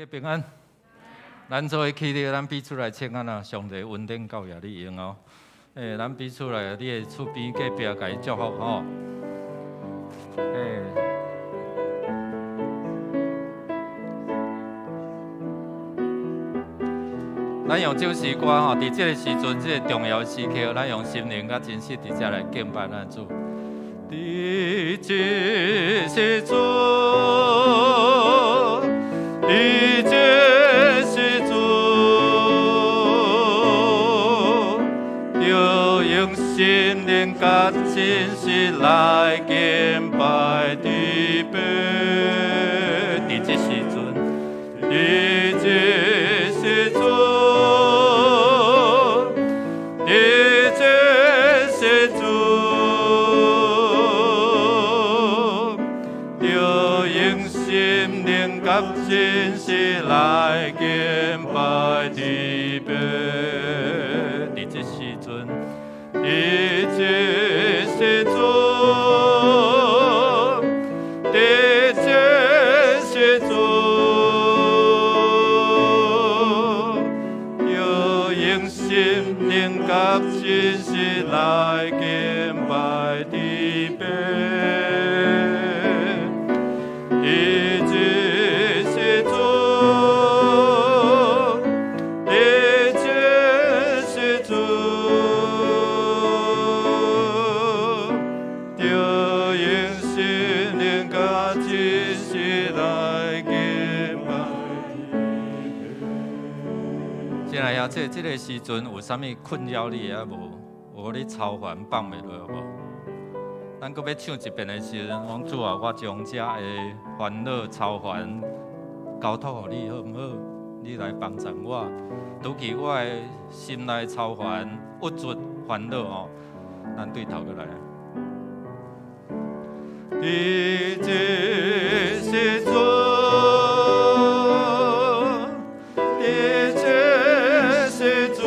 家平安。咱做伙起立，咱彼此來請安啊，上帝恩典夠額你用哦。咱彼此來，你的厝邊隔壁共伊祝福吼。咱用這首詩歌吼，佇這个時陣，這个重要時刻，咱用心靈佮真實佇遮來敬拜咱主。佇這時陣，佇這時陣，著用心靈佮真實來敬拜天父。佇這時陣，佇這時陣，佇這時陣，著用心靈佮真實來敬拜天父。佇這時陣，佇這時陣，佇這時陣，著用心靈佮真實來敬拜天父。佇這時陣，佇這時陣，著用心靈佮真實來敬拜天父。親愛的，這个時陣有啥物困擾你的啊無？有予你操煩放袂落無？咱閣欲唱一遍的時陣，講主啊，我將這个煩惱操煩交託予你好毋好？你來幫助我，除去我的心內操煩、鬱卒、煩惱吼，咱對頭過來。佇這時陣，佇這時陣，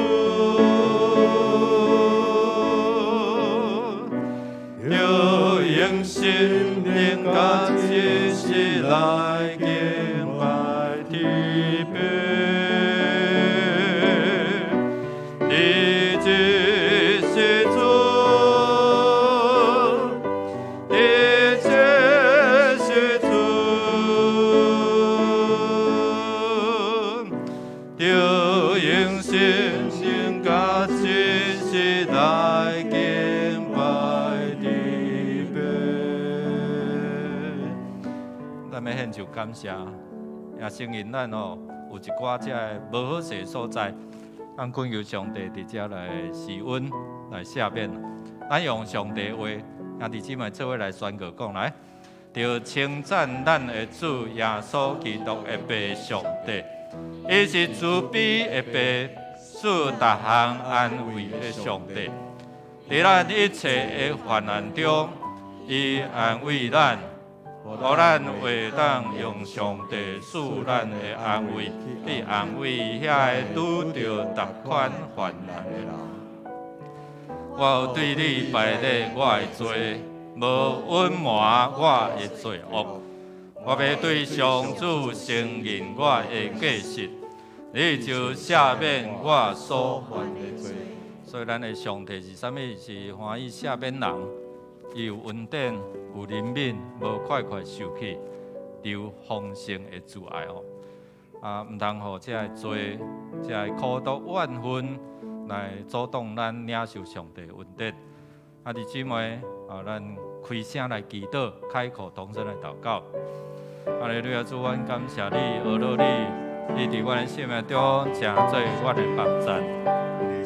著用心靈佮真實來敬拜天父。佇這時陣，佇這時陣，著用心靈佮真實來敬拜天父。咱欲獻上感謝，也承認咱吼有一寡這个無好勢所在，咱懇求上帝佇遮來施恩來赦免。咱用上帝話，兄弟姊妹做伙來宣告講來，著稱讚咱的主耶穌基督的父上帝，伊是慈悲的父，賜逐項安慰的上帝。佇咱一切的患難中，伊安慰咱，予咱會當用上帝賜咱的安慰，去安慰遐个拄著逐款患難的人。我有對你敗咧我的罪，無隱瞞我的罪惡。我欲對上主承認我的過失，你就赦免我所犯的罪。所以，咱的上帝是啥物？是歡喜赦免人，伊有恩典，有憐憫，無快快受氣，留豐盛的慈愛哦。啊，毋通予這个罪、這个苦毒、怨恨來阻擋咱領受上帝恩典。啊，弟姊妹，啊，咱開聲來祈禱，開口同聲來禱告。哈利路亞，主，阮感謝你，阿羅你，你佇阮的生命中成做阮的幫贊，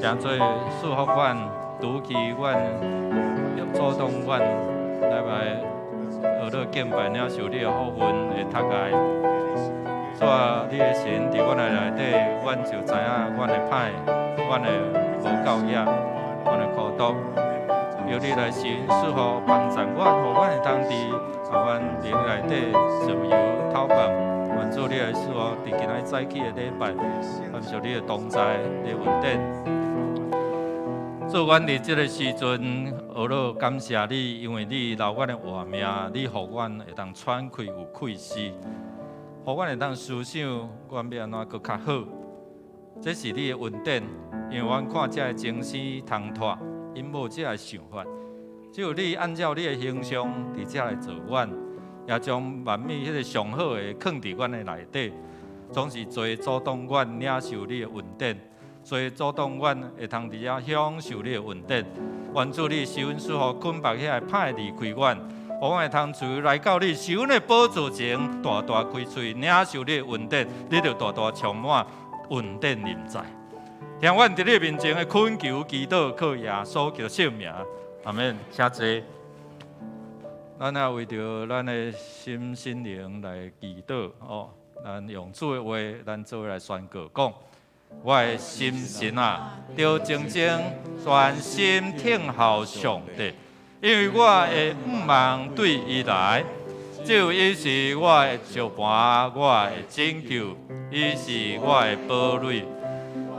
成做賜福阮、除去阮、阻擋阮來學樂敬拜、領受你的福分的窒礙。主啊，你的神佇阮的內底，阮就知影阮的歹，阮的無夠額，阮的苦毒。求你來神賜福幫助阮，予阮會當佇啊，阮靈內底自由透放。願主你來賜福，佇今仔早起的禮拜，感受你的同在，你的恩典。主，阮佇這个時陣，學樂感謝你，因為你留阮的活命，你予阮會當喘氣有氣息，予予阮會當思想，阮欲按怎閣較好。這是你的恩典，因為阮看這个情勢滂沱，𪜶無這个想法。只有你按照你的形象佇遮來造阮，也將萬物彼个上好的囥佇阮的內底，總是做阻擋阮領受你的恩典，做阻擋阮會通佇遮享受你的恩典。願主你施恩賜福，捆縛遐个歹離開阮，予阮會通自由來到你施恩的寶座前，大大開喙領受你的恩典，你就大大充滿恩典臨在。聽阮佇你面前的懇求祈禱，靠耶穌基督聖名，阿們。請坐。咱也為著咱的心身靈來祈禱哦，咱用主的話，咱做伙來宣告講：我的心神啊，著靜靜專心聽候上帝，因為我的向望對伊來，只有伊是我的石磐，我的拯救，伊是我的堡壘，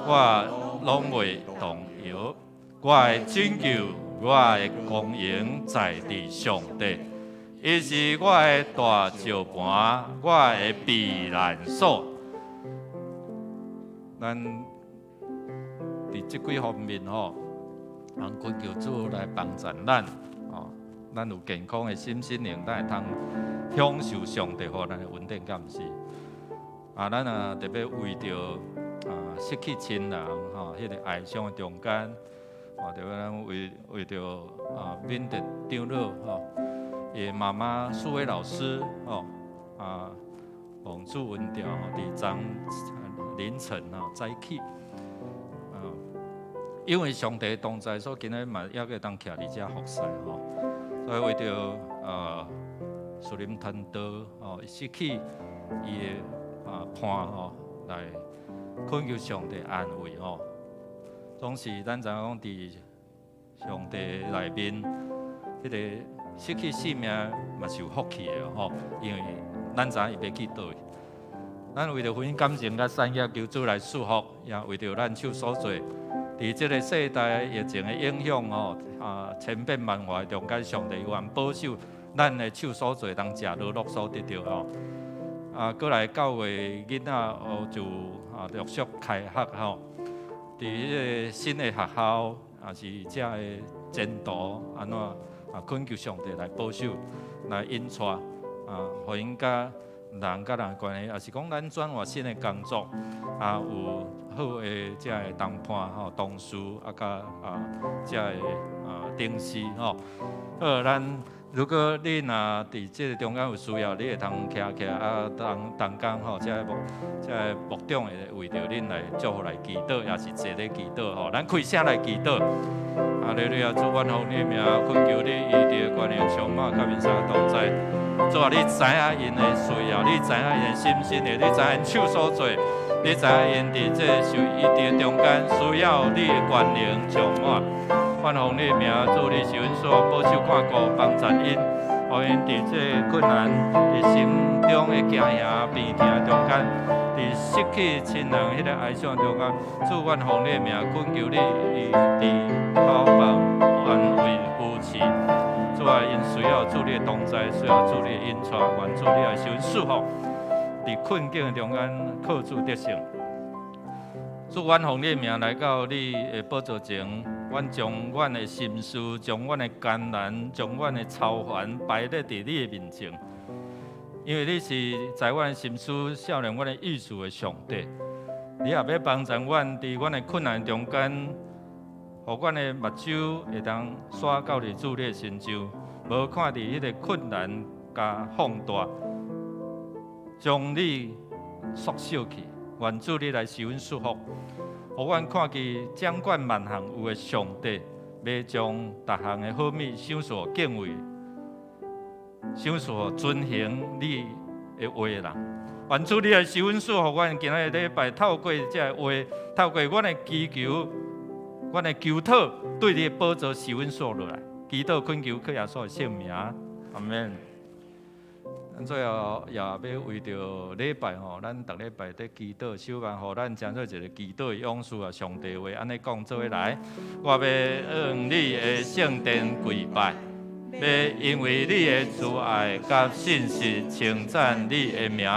我攏袂動搖。我的拯救，我的光榮在佇上帝，伊是我的大石磐，我的避難所。咱佇這幾方面吼，通懇求主來幫助咱哦。咱有健康的心身靈，咱會通享受上帝予咱的恩典，敢毋是？啊，咱啊特別為著啊失去親人吼，彼個哀傷的中間，啊，特別咱為著啊敏德長老吼，伊的媽媽蘇偉老師吼，啊，王主恩召吼，佇昨凌晨吼早起，啊，因為上帝同在，所以今日嘛猶閣會當徛佇遮服侍吼，所以為著樹林傳道吼，失去伊的啊伴吼，來懇求上帝安慰吼。總是咱知影講佇上帝內面，彼個失去性命嘛是有福氣的吼，因為咱知影伊欲去佗位。咱為著婚姻感情佮產業，求主來祝福，也為著咱手所做，佇這個世代疫情的影響吼，啊千變萬化中間，上帝有按保守咱的手所做，通食勞碌所得著吼。啊，過來9月囡仔哦就啊陸續開學吼，佇彼個新的學校，也是遮个前途按怎啊，懇求上帝來保守、來引帶啊，予𪜶佮人佮人關係，也是講咱轉換新的工作，啊有好的遮个同伴吼、同事啊，佮啊遮个啊同事吼。好，咱如果你若佇這个中間有需要，你會通徛起來啊，同同工吼，這个牧長會為著恁來祝福來祈禱，也是坐咧祈禱吼。咱開聲來祈禱。哈利路亞，主，阮奉你名懇求你，醫治關係充滿，佮恁三同在。主啊，你知影𪜶的需要，你知影𪜶的心身的，你知影𪜶手所做，你知影𪜶佇這受醫治中間需要你的權能充滿。阮奉你名，主你施恩賜福保守看顧幫助𪜶，予𪜶佇這困難、佇心中的驚嚇、病痛中間，佇失去親人彼個哀傷中間，主，阮奉你名懇求你，醫治、透放、安慰、扶持。主啊，𪜶需要主你的同在，需要主你的引帶，願主你來施恩賜福，佇困境的中間靠主得勝。主，阮奉你的名來到你的寶座前，阮將阮的心事、將阮的艱難、將阮的愁煩擺佇你的面前，因為你是知阮的心思、曉得阮的意思的上帝。你也欲幫助阮佇阮的困難中間，予阮的目睭會當徙到佇主你的身上，無看佇彼个困難共放大，將你縮小去。願主你來施阮祝福，予阮看見掌管萬項有的上帝，欲將逐項的好物賞賜予敬畏、賞賜予遵行你的話的人。願主你來施阮祝福，阮今仔日禮拜透過這个話，透過阮的祈求、阮的求討，對你的寶座施阮賜落來，祈禱懇求靠耶穌的聖名，阿們。咱最後也欲為著禮拜吼，咱逐禮拜佇祈禱，守望予咱成做一个祈禱的勇士啊！上帝話按呢講做伙來，我欲向你的聖殿跪拜，欲因為你的慈愛佮信實稱讚你的名，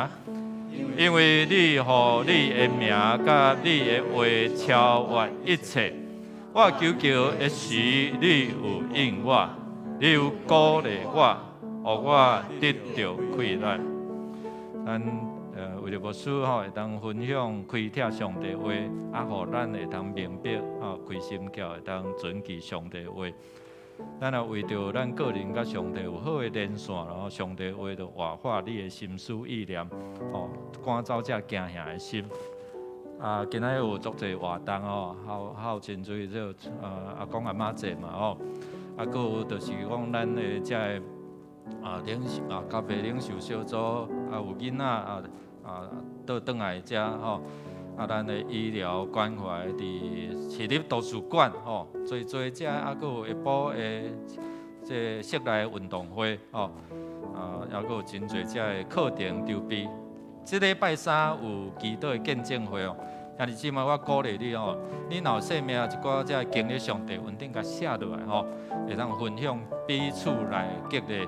因為你予你的名佮你的話超越一切。我求救的時，你有應我，你有鼓勵我，予我得著氣力。咱為著牧師吼，會當分享開拓上帝話，啊，予咱會當明白吼，開心竅會當遵記上帝話。咱若為著咱個人佮上帝有好的連線，然後上帝話就活化你的心思意念，吼，趕走這驚嚇的心。啊，今仔日有足濟活動吼，還有真濟這個阿公阿嬤節嘛吼，啊，閣有就是講咱的這个啊領袖啊，咖啡領袖小組啊，有囡仔啊啊倒轉來遮吼，啊，咱的醫療關懷佇市立圖書館吼，濟濟遮啊，閣有下晡的這個室內運動會吼，啊，猶閣有真濟遮个課程籌備。這禮拜三有祈禱的見證會哦，兄弟姊妹，我鼓勵你哦，你若有生命一寡這個經歷上帝恩典，共寫落來吼，會當分享彼此來激勵。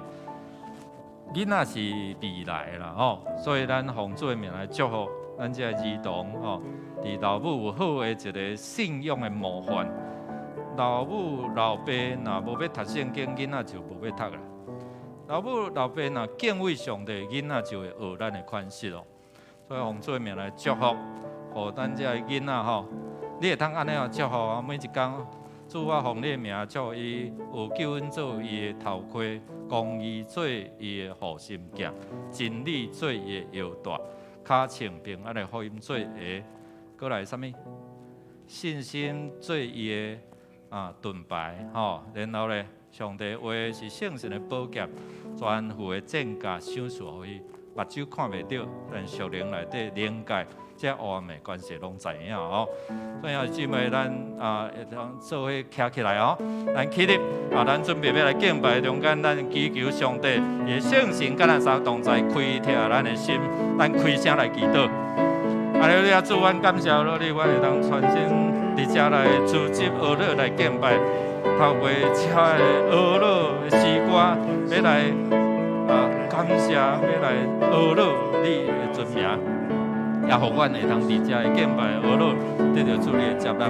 囡仔是未來的啦吼，所以咱奉主的名來祝福咱這個兒童吼，佇老母有好的一個信仰的模範。老母老爸若無欲讀聖經，囡仔就無欲讀啦。老母老爸若敬畏上帝，囡仔就會學咱的款式哦。所以奉主的名來祝福，予咱這個囡仔吼，你會當按呢祝福啊！每一工，主我奉你的名祝福伊，有救恩做伊的頭盔，公義做伊的護心鏡，真理做伊的腰帶，跤穿平安的福音做鞋，閣來啥物？信心做伊的啊盾牌吼，然後咧，上帝話是聖神的寶劍，全副的戰甲賞賜予伊，目睭看袂著，但屬靈內底靈界，這黑暗的關係攏知影哦。所以兄弟姊妹，咱啊會當做伙徛起來哦，咱起立啊，咱準備欲來敬拜中間，咱祈求上帝伊的聖神佮咱三同在，開拓咱的心，咱開聲來祈禱。阿利路亞，主，阮感謝你，阮會當全心佇遮來組織學樂來敬拜。透過這个學樂的詩歌，欲來啊感謝，欲來學樂你的尊名，也予阮會當佇遮的敬拜學樂得著主你的接納。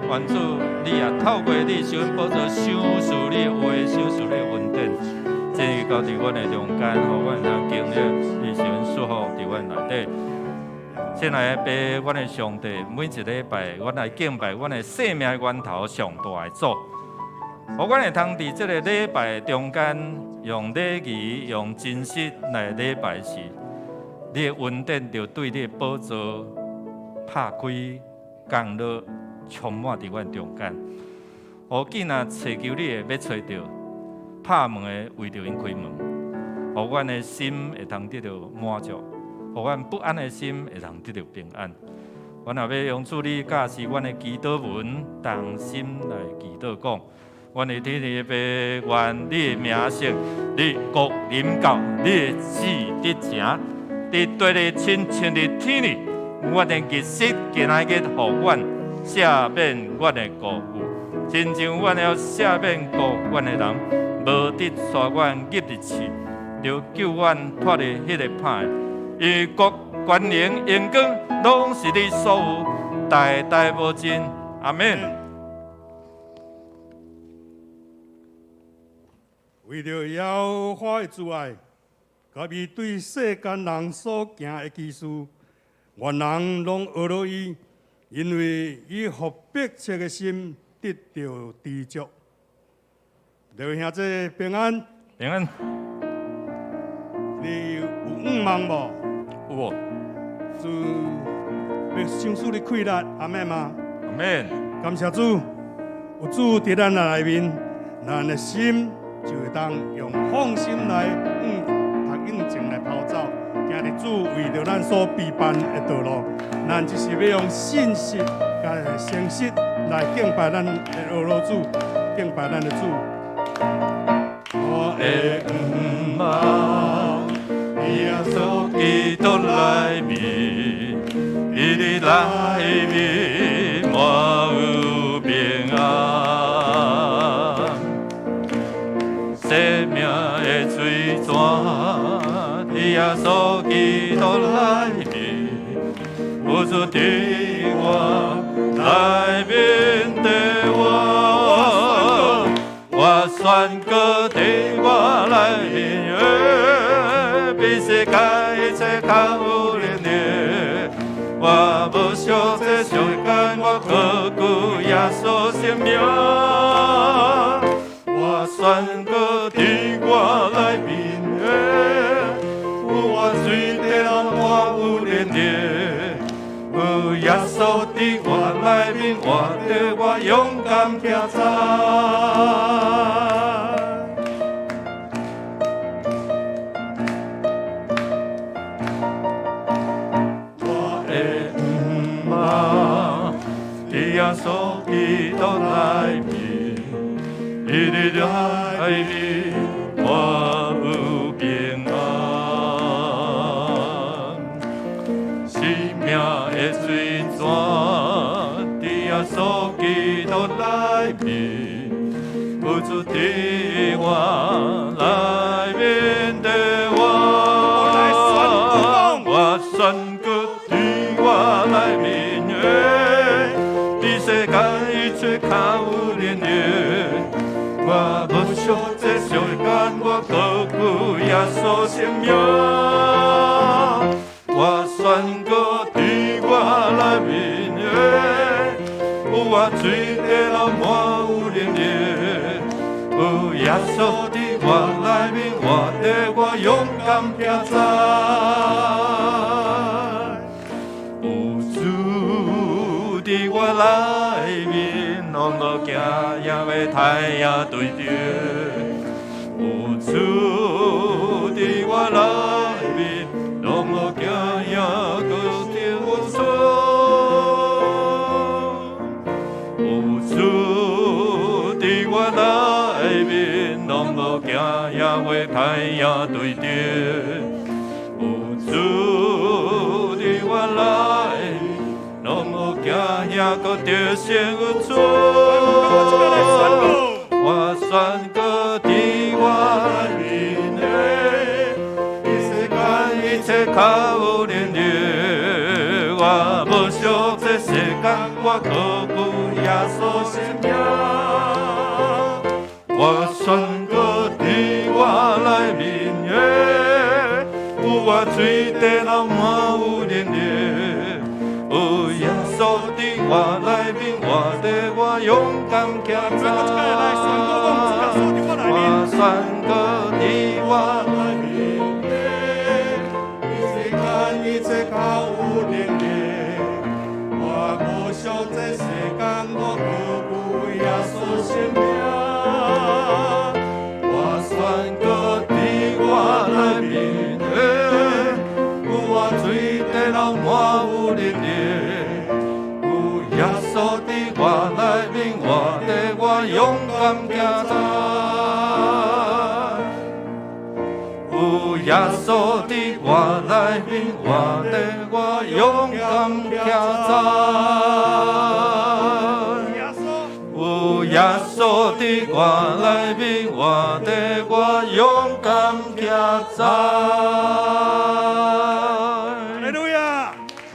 願主你也透過你施恩寶座賞賜你的話，賞賜你的恩典，進入到佇阮的中間，予阮會當經歷你施恩祝福佇阮內底。親愛的爸，阮的上帝，每一禮拜，阮來敬拜阮的生命源頭上大的主。予阮會通佇這个禮拜中間，用禮儀、用真實來禮拜時，你的恩典就對你的寶座拍開降落，充滿佇阮中間。予囝仔揣求你的欲揣著，拍門的為著𪜶開門，予阮的心會通得著滿足，予阮不安的心會通得著平安。阮也欲用主你教示阮的祈禱文，同心來祈禱講。阮的天父爸，願你的名聖，你國臨到，你的旨意得成，佇地裡親像佇天裡。阮的日食今仔日予阮赦免阮的過誤，親像阮會赦免告阮的人，無得帶阮入佇試，著救阮脫離彼個歹的。因為國權能榮光，攏是你所有，代代無盡。阿們。為著耶和華的慈愛，佮伊對世間人所行的奇事，願人攏學樂伊，因為伊予迫切的心得著知足。各位兄弟平安，平安。你有願望無？有哦。主欲賞賜你氣力，阿們嗎？阿們。感謝主，有主佇咱的內面，咱的心就會當用放心來向讀向前來跑走。今日主為著咱所備辦的道路，咱就是欲用信實佮誠實來敬拜咱的阿羅主，敬拜咱的主。我的願望，耶穌基督內面，伊佇內面滿有平安。生命的水泉，佇耶穌基督內面，有主佇我內面的我，我宣告佇我內面的，比世界一切較有能力。我無惜這世間，我高舉耶穌聖名。我宣告佇我內面的，有活水在我有能力。有耶穌佇我內面，活得我勇敢行走。我的毋望佇耶穌基督內面，伊佇內面，我有平安。生命的水泉，佇耶穌基督內面，有主佇我內面的我，我宣告佇我內面的，比世間一切較有能力。我無惜這世間，我高舉耶穌聖名。我宣告佇我內面的，有活水在流，我有能力。有耶穌佇我內面，活得我勇敢行走。有主佇我內面，攏無驚也會太陽對著。有主佇我內面，攏無驚也閣得錯。有主佇我內面，攏無驚也會太陽對著。有主佇我內面，攏無驚也閣得勝出。我宣告佇我內面的，比世間一切較有能力。我無惜這世間，我高舉耶穌聖名。我宣告佇我內面的，有活水在流，我有能力。有耶穌佇我內面，活得我勇敢行走。我宣告佇我內面的，比世間一切較有能力。我無惜這世間，我高舉耶穌聖名。我宣告佇我內面的，有活水在流，我有能力。有耶穌佇我內面，活得我勇敢行走。有耶穌佇我內面，活得我勇敢行走。有耶穌佇我內面，活得我勇敢行走。哈利路亞！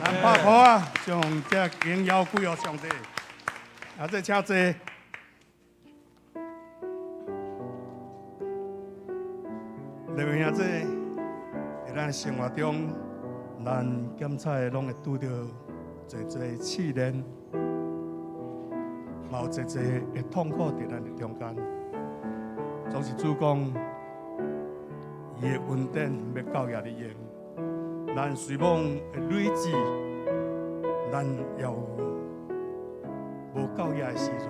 咱拍鼓啊，將這榮耀歸予上帝。啊，這請坐。列位兄弟，佇咱生活中，咱檢查的攏會拄著濟濟試煉，嘛有濟濟的痛苦佇咱的中間。總是主講，伊的恩典欲夠遐爾用。咱雖罔會累積，咱也有無夠額的時陣。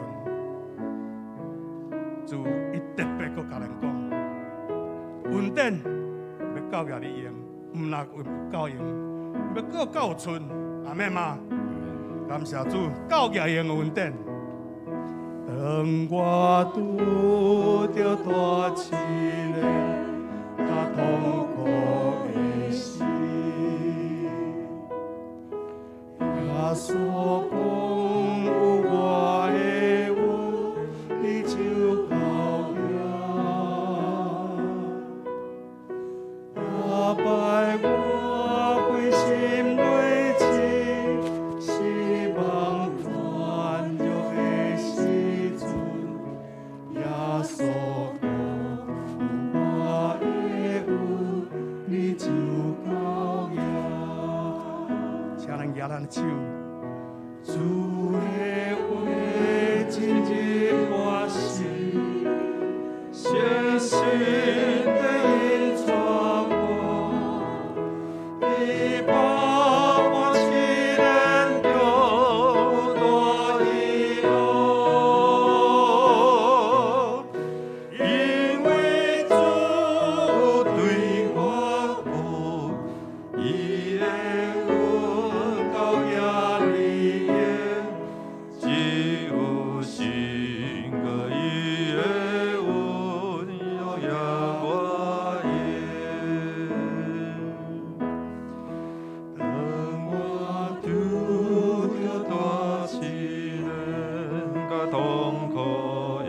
主伊特別閣共咱講，恩典欲夠遐爾用，毋若會夠用，欲閣夠盡，阿們嗎？感謝主，夠額用的恩典。當我拄著大試煉、較痛苦的時，耶穌講有我的有，你就夠額。打敗我規心內志，手。主的話進入我心，聖神的引帶我，佇百般試煉中有大喜樂，因為主對我講，伊的恩膏耶利耶，只有勝過伊的恩膏我耶。當我拄著大試煉佮痛苦的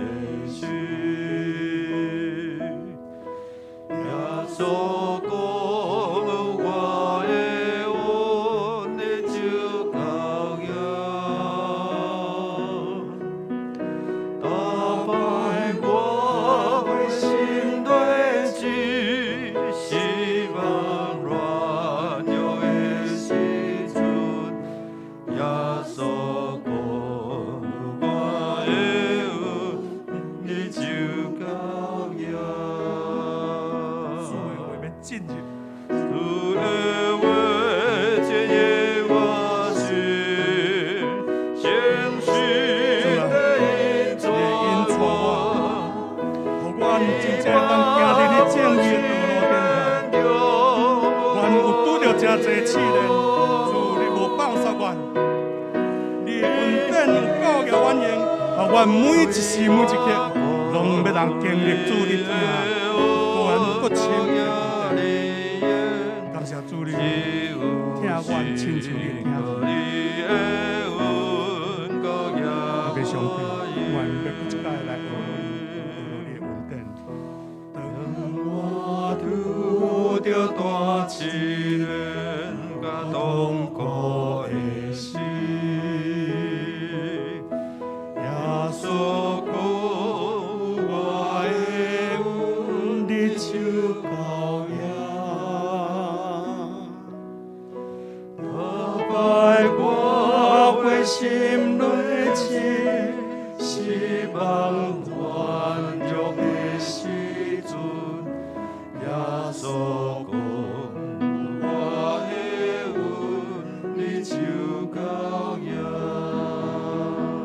時，耶穌講我的恩就夠用。逐擺我灰心落志，失望軟弱的時陣，耶穌講我的恩就夠用。主的話欲進入，主的話進入我心，聖神的引你的引帶我，予阮真正當行佇你正義的道路頂頭。阮有拄著誠濟試煉，主你無放棄阮，你的恩典有夠予阮用，予阮每一時每一刻，攏欲通經歷主你疼、顧阮閣深的恩典。感謝主你疼阮，親像你疼阮。特別上帝，阮欲閣一擺來學你，學你的恩典。當我拄著大試煉佮痛苦的時，耶穌講我的恩你就夠用。逐擺我灰心落志，失望軟弱的時陣，耶穌講我的恩你就夠用。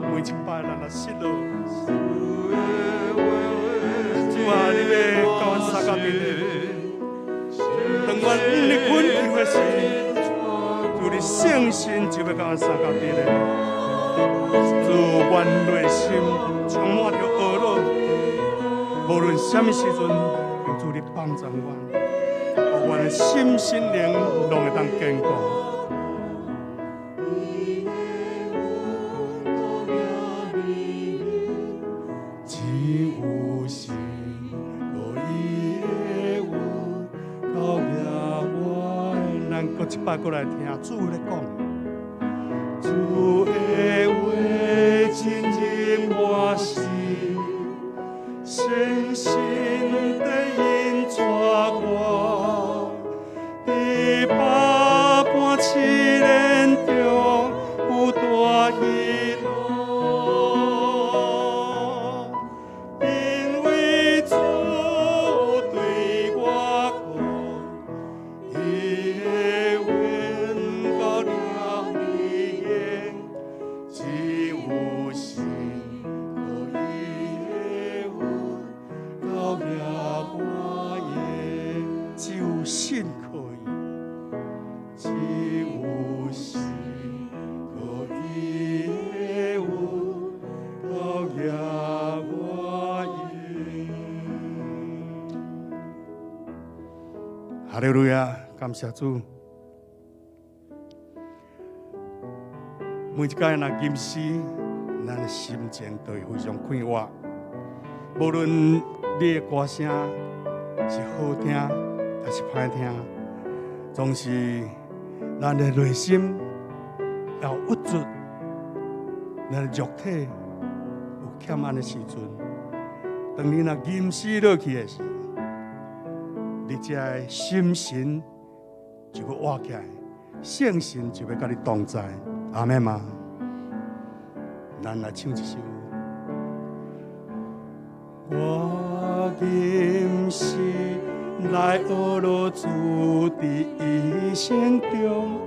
每一擺咱若失落，主的話主啊，你欲佮阮相佮佇咧。當阮毋咧懇求的時，主你聖神就欲佮阮相佮佇咧。主，阮內心充滿著懊惱，無論啥物時陣，求主你幫助阮，予阮的心身靈攏會當堅固。伊的恩膏只有勝過伊的恩膏我。咱閣一擺過來聽主咧講。主的話進入我心，聖神的引帶我，佇百般試煉中有大喜樂，因為主對我講，伊的恩膏了你用，只有勝過伊的恩膏我耶，只有信靠伊，只有勝過伊的恩膏我耶。哈利路亞，感謝主。每一擺若吟詩，咱的心情都會非常快活。無論你的歌聲是好聽還是歹聽，總是咱的內心有鬱卒，咱的肉體有欠安的時陣，當你若吟詩落去的時，你這個心神就欲活起來，聖神就欲佮你同在，阿們嗎？咱來唱一首。我今時來學樂主佇一生中，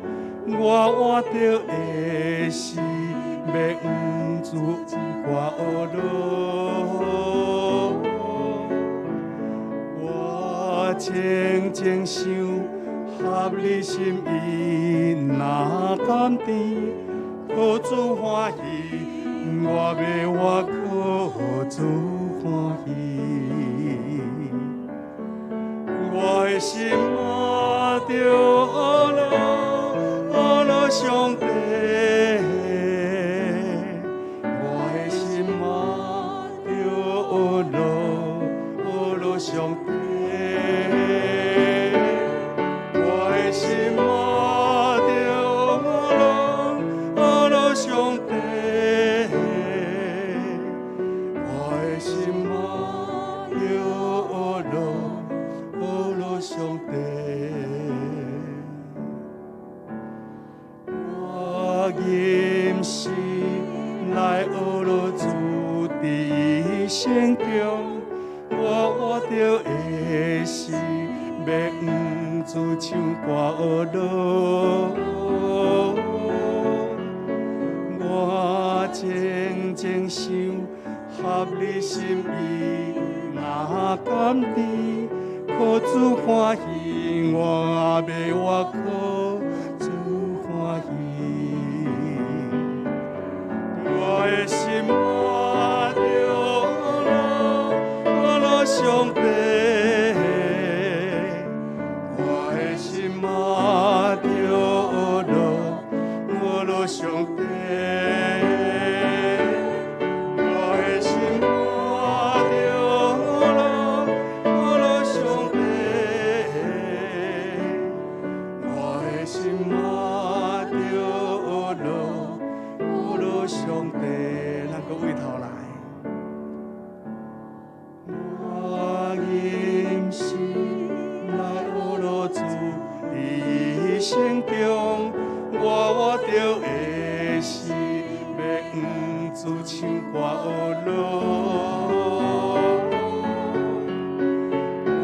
我活著的是欲向主歌學樂。我靜靜想合你心意，若甘甜，討主歡喜，我欲活靠主歡喜。我的心啊，著學樂，學樂上帝。我的心啊，著學樂，學樂上帝。我的心啊，著學樂，學樂上帝。我的心啊，著學樂，學樂上帝。我今時來學樂主佇一生中，我活著的是欲向主唱歌學樂。我靜靜想合你心意，若甘甜，討主歡喜，我欲活靠主歡喜。我的心啊，著學樂，學樂上帝。我的心啊，著學樂，學樂上帝。我的心啊，著學樂，學樂上帝。我的心啊，著學樂，學樂上帝。咱閣對頭來。我今時來學樂主佇一生中，我活著的是欲向主唱歌學樂。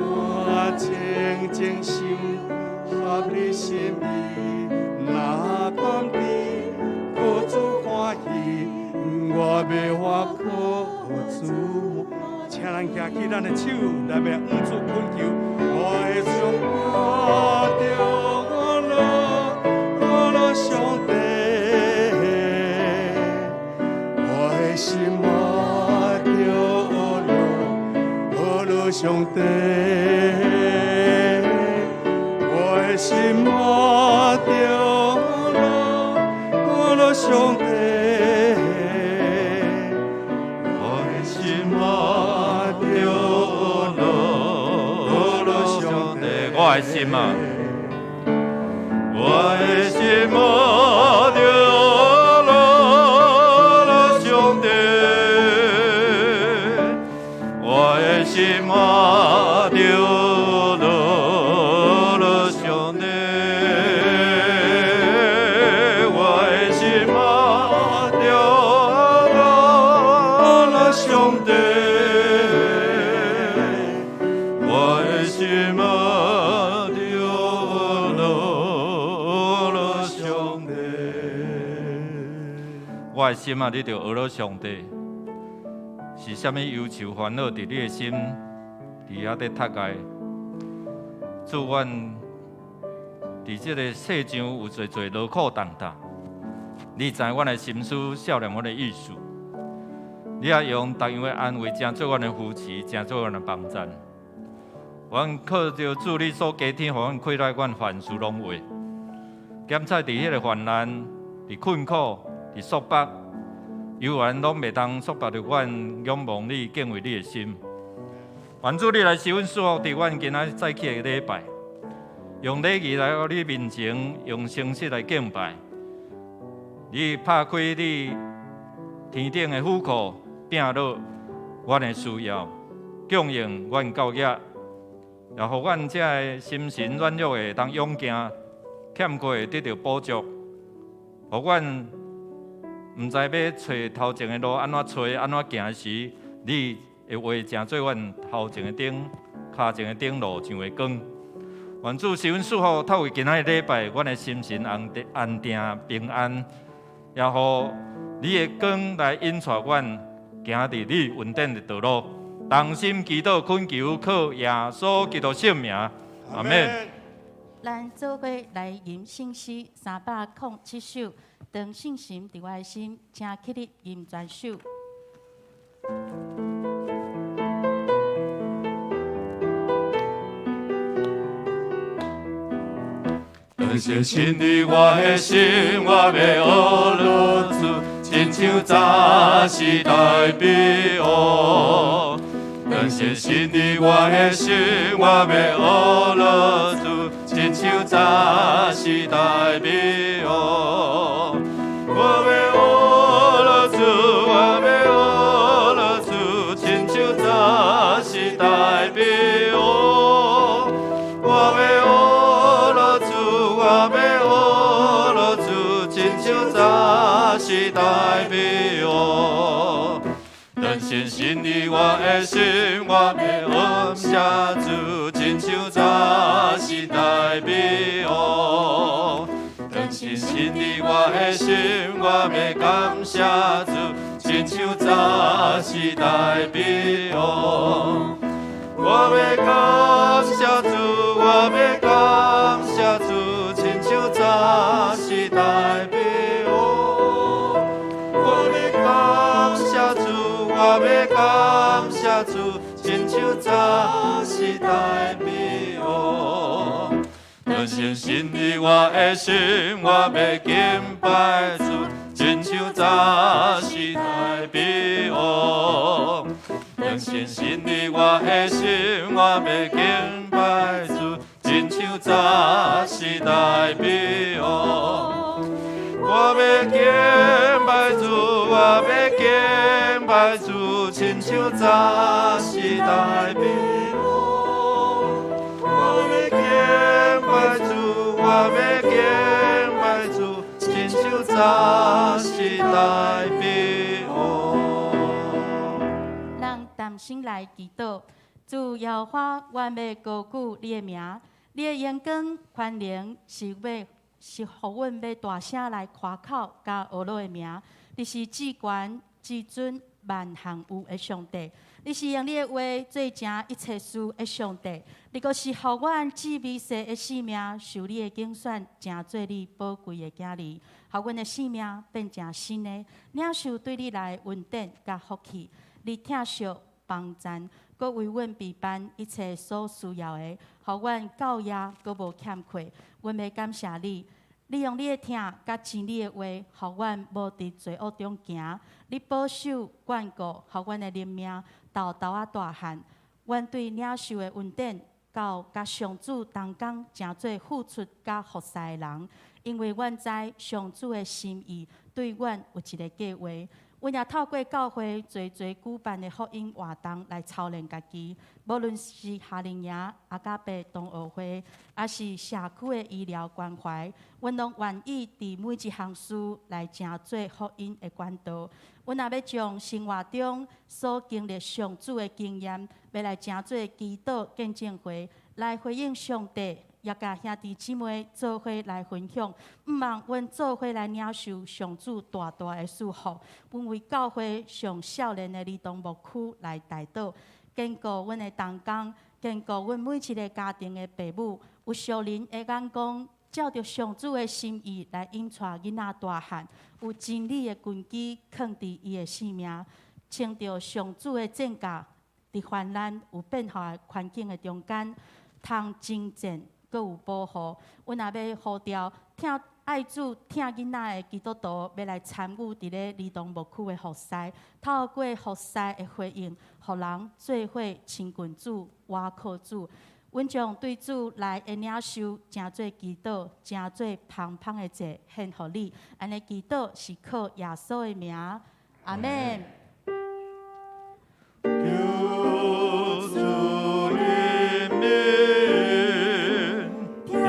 我靜靜想合你心意，若甘甜，討主歡喜，我欲活靠主。請咱舉起咱的手來欲向主懇求，我的心啊，著學樂，學樂上帝。我的心啊，著學樂，學樂上帝。我的心啊，著學樂，學樂上帝。我的心啊，著學樂，學樂上帝。我的心啊，我的心啊，著學樂，樂上帝。我的心啊，著學樂，樂上帝。我的心啊，著學樂，樂上帝。我的心啊，著學樂，樂上帝。我的心啊，你著學樂上帝。是啥物憂愁煩惱佇你的心，佇遐咧窒礙？主，阮佇這個世上有濟濟勞苦重擔，你知阮的心思，曉念阮的意思。你也用逐樣的安慰，成做阮的扶持，成做阮的幫贊。阮靠著主你所加添，予阮氣力，阮凡事攏會。減彩佇彼个患難、佇困苦、佇束縛，猶原攏袂當束縛著阮仰望你、敬畏你的心。願主你來賜阮祝福，佇阮今仔早起的禮拜，用禮儀來到你面前，用誠實來敬拜。你拍開你天頂的府庫，摒落阮的需要，供應阮夠額，也予阮這个心神軟弱的，當勇行，欠缺會得著補足，予阮毋知欲揣頭前的路按怎揣按怎行時，你的話成做阮頭前的燈，跤前的燈路上的光。願主賜阮祝福，透過今仔日禮拜，阮的心神安定、安定平安，也予你的光來引帶阮行佇你恩典的道路。同心祈禱懇求，靠耶穌基督聖名，阿們。咱做伙來吟聖詩307首，當信心佇我的心，請起立吟全首。當信心佇我的心，我欲學落主，親像早時代比烏。當信心佇我的心，我欲學落主，親像早時代比烏。我欲學落主，我欲學落主，親像早時代比烏。我欲學落主，我欲學落主，親像早時代比烏。當信心佇我的心，我欲感謝主，親像早時代比烏。當信心佇我的心，我欲感謝主，親像早時代比烏。我欲感謝主，我欲感謝主，親像早時代比烏。我欲感謝主，我欲感謝主，親像早時代比烏。當信心佇我的心，我欲敬拜主，親像早時代比烏。當信心佇我的心，我欲敬拜主，親像早時代比烏。我欲敬拜主，我欲敬拜主，親像早時代比烏。我欲敬拜主，我欲敬拜主，親像早時代比烏。咱同心來祈禱，主耶和華，阮欲高舉你的名，你的榮光權能是欲是予阮欲大聲來誇口佮呵咾的名。你是至懸至尊萬項有的上帝，你是用你的話做成一切事的上帝。你閣是予阮至微細的性命受你的揀選，成做你寶貴的囝兒，予阮的生命變成新的，領受對你來的恩典佮福氣。你疼惜幫贊，閣為阮備辦一切所需要的，予阮到夜閣無欠缺。阮欲感謝你，你用你的疼佮真理的話，予阮無佇罪惡中行。你保守眷顧，予阮的靈命沓沓仔大漢。阮對領受的恩典，到佮上主同工，成做付出佮服侍的人，因為阮知上主的心意對阮有一个計劃。阮也透過教會濟濟舉辦的福音活動來操練家己，無論是夏令營、阿加伯同學會，抑是社區的醫療關懷，阮攏願意佇每一項事來成做福音的管道。阮也欲將生活中所經歷上主的經驗，欲來成做祈禱見證會，來回應上帝。也佮兄弟姊妹做伙來分享，毋望阮做伙來領受上主大大的祝福。阮為教會上少年的兒童牧區來代禱，堅固阮的同工，堅固阮每一个家庭的爸母，有屬靈的眼光，照著上主的心意來引帶囡仔大漢，有真理的根基囥佇伊的生命，穿著上主的戰甲，佇患難有變化的環境的中間，通征戰。閣有保護，阮也欲呼召疼愛主、疼囡仔的基督徒，欲來參與佇咧兒童牧區的服侍，透過服侍的回應，予人做伙親近主、倚靠主。阮將對主來的領受，成做祈禱，成做芳芳的祭獻予你。按呢祈禱是靠耶穌的名，阿們。求主憐憫，聽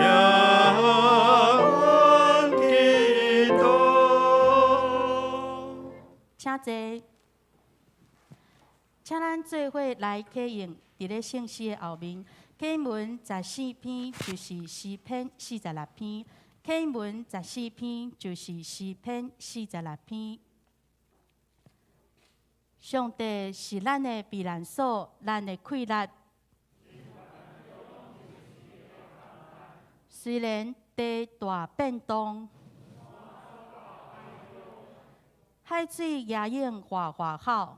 請坐。請咱做伙來啟用，佇咧聖詩的後面，啟文十四篇就是詩篇四十六篇，啟文十四篇就是詩篇四十六篇。上帝是咱的避難所，咱的氣力。雖然地大變動，海水也湧嘩嘩吼，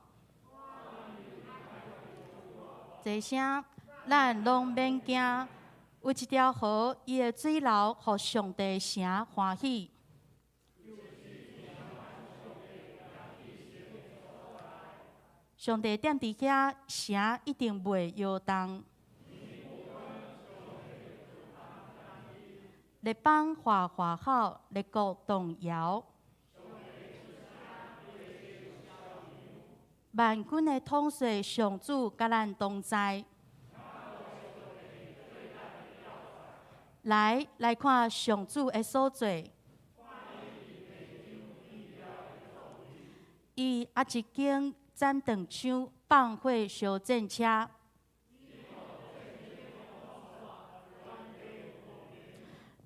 這聲咱攏免驚。有一條河，伊的水流予上帝城歡喜。上帝踮佇遐，城一定袂搖動。列邦嘩嘩吼，列國動搖。萬軍的統帥上主佮咱同在。來，來看上主的所作。伊壓一弓斬斷槍，放火燒戰車。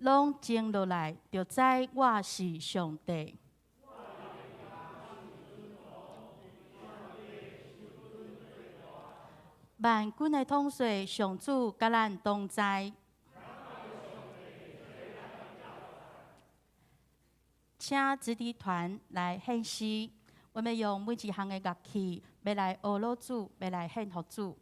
攏靜落來，就知我是上帝。萬軍的統帥上主佮咱同在。請子弟團來獻詩，我們用每一項的樂器，欲來呵咾主，欲來獻予主。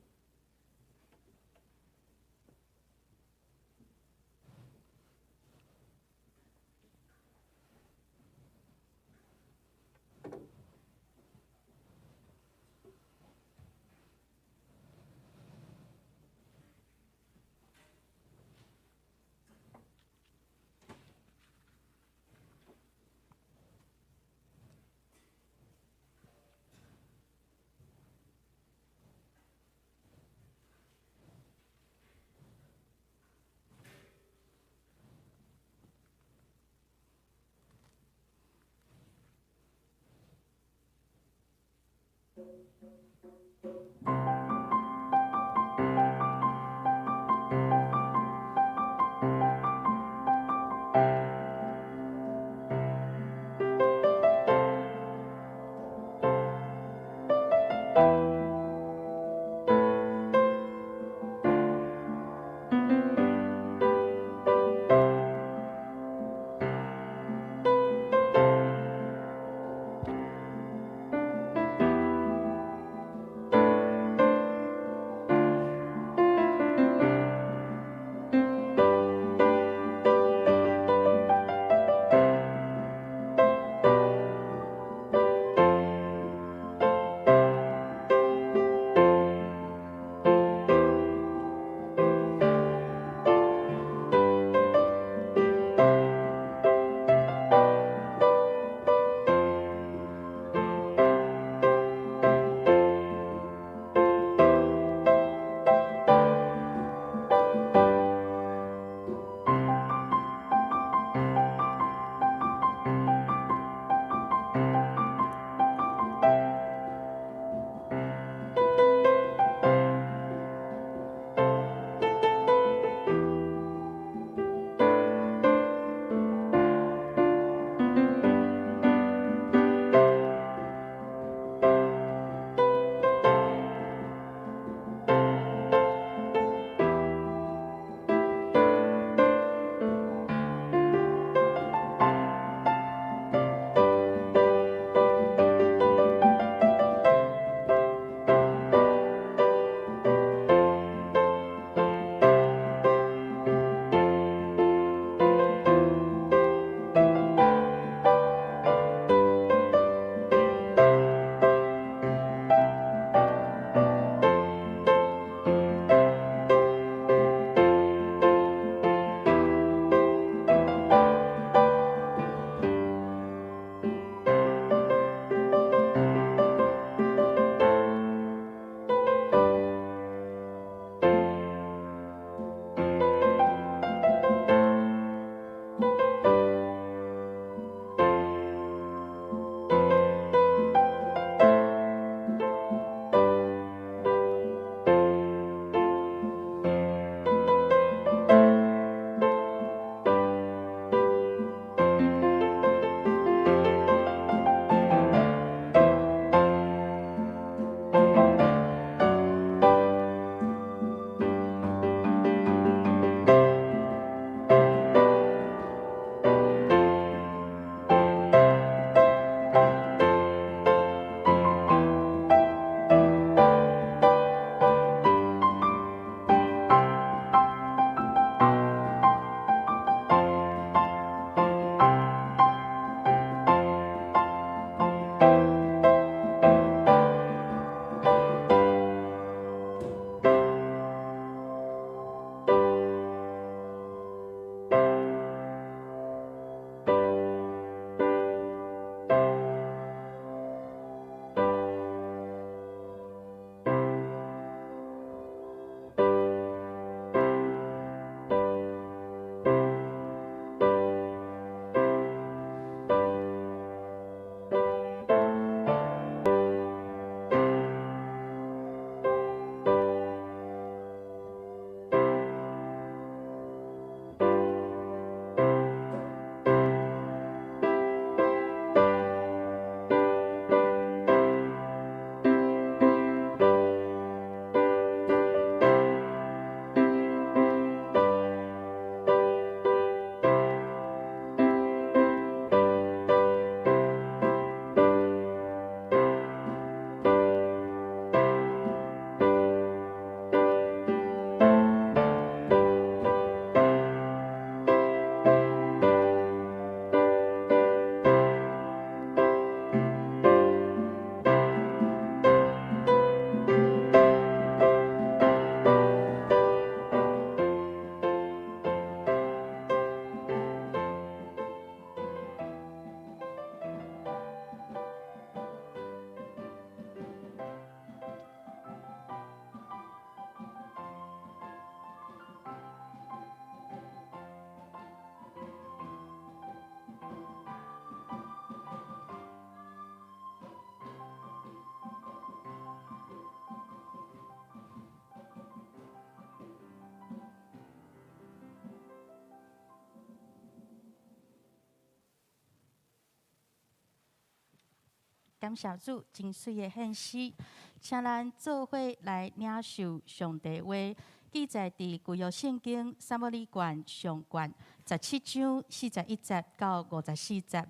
感謝主，真媠的獻詩，請咱做伙來領受上帝話，記載佇舊約聖經撒母耳傳上卷17章41節到54節。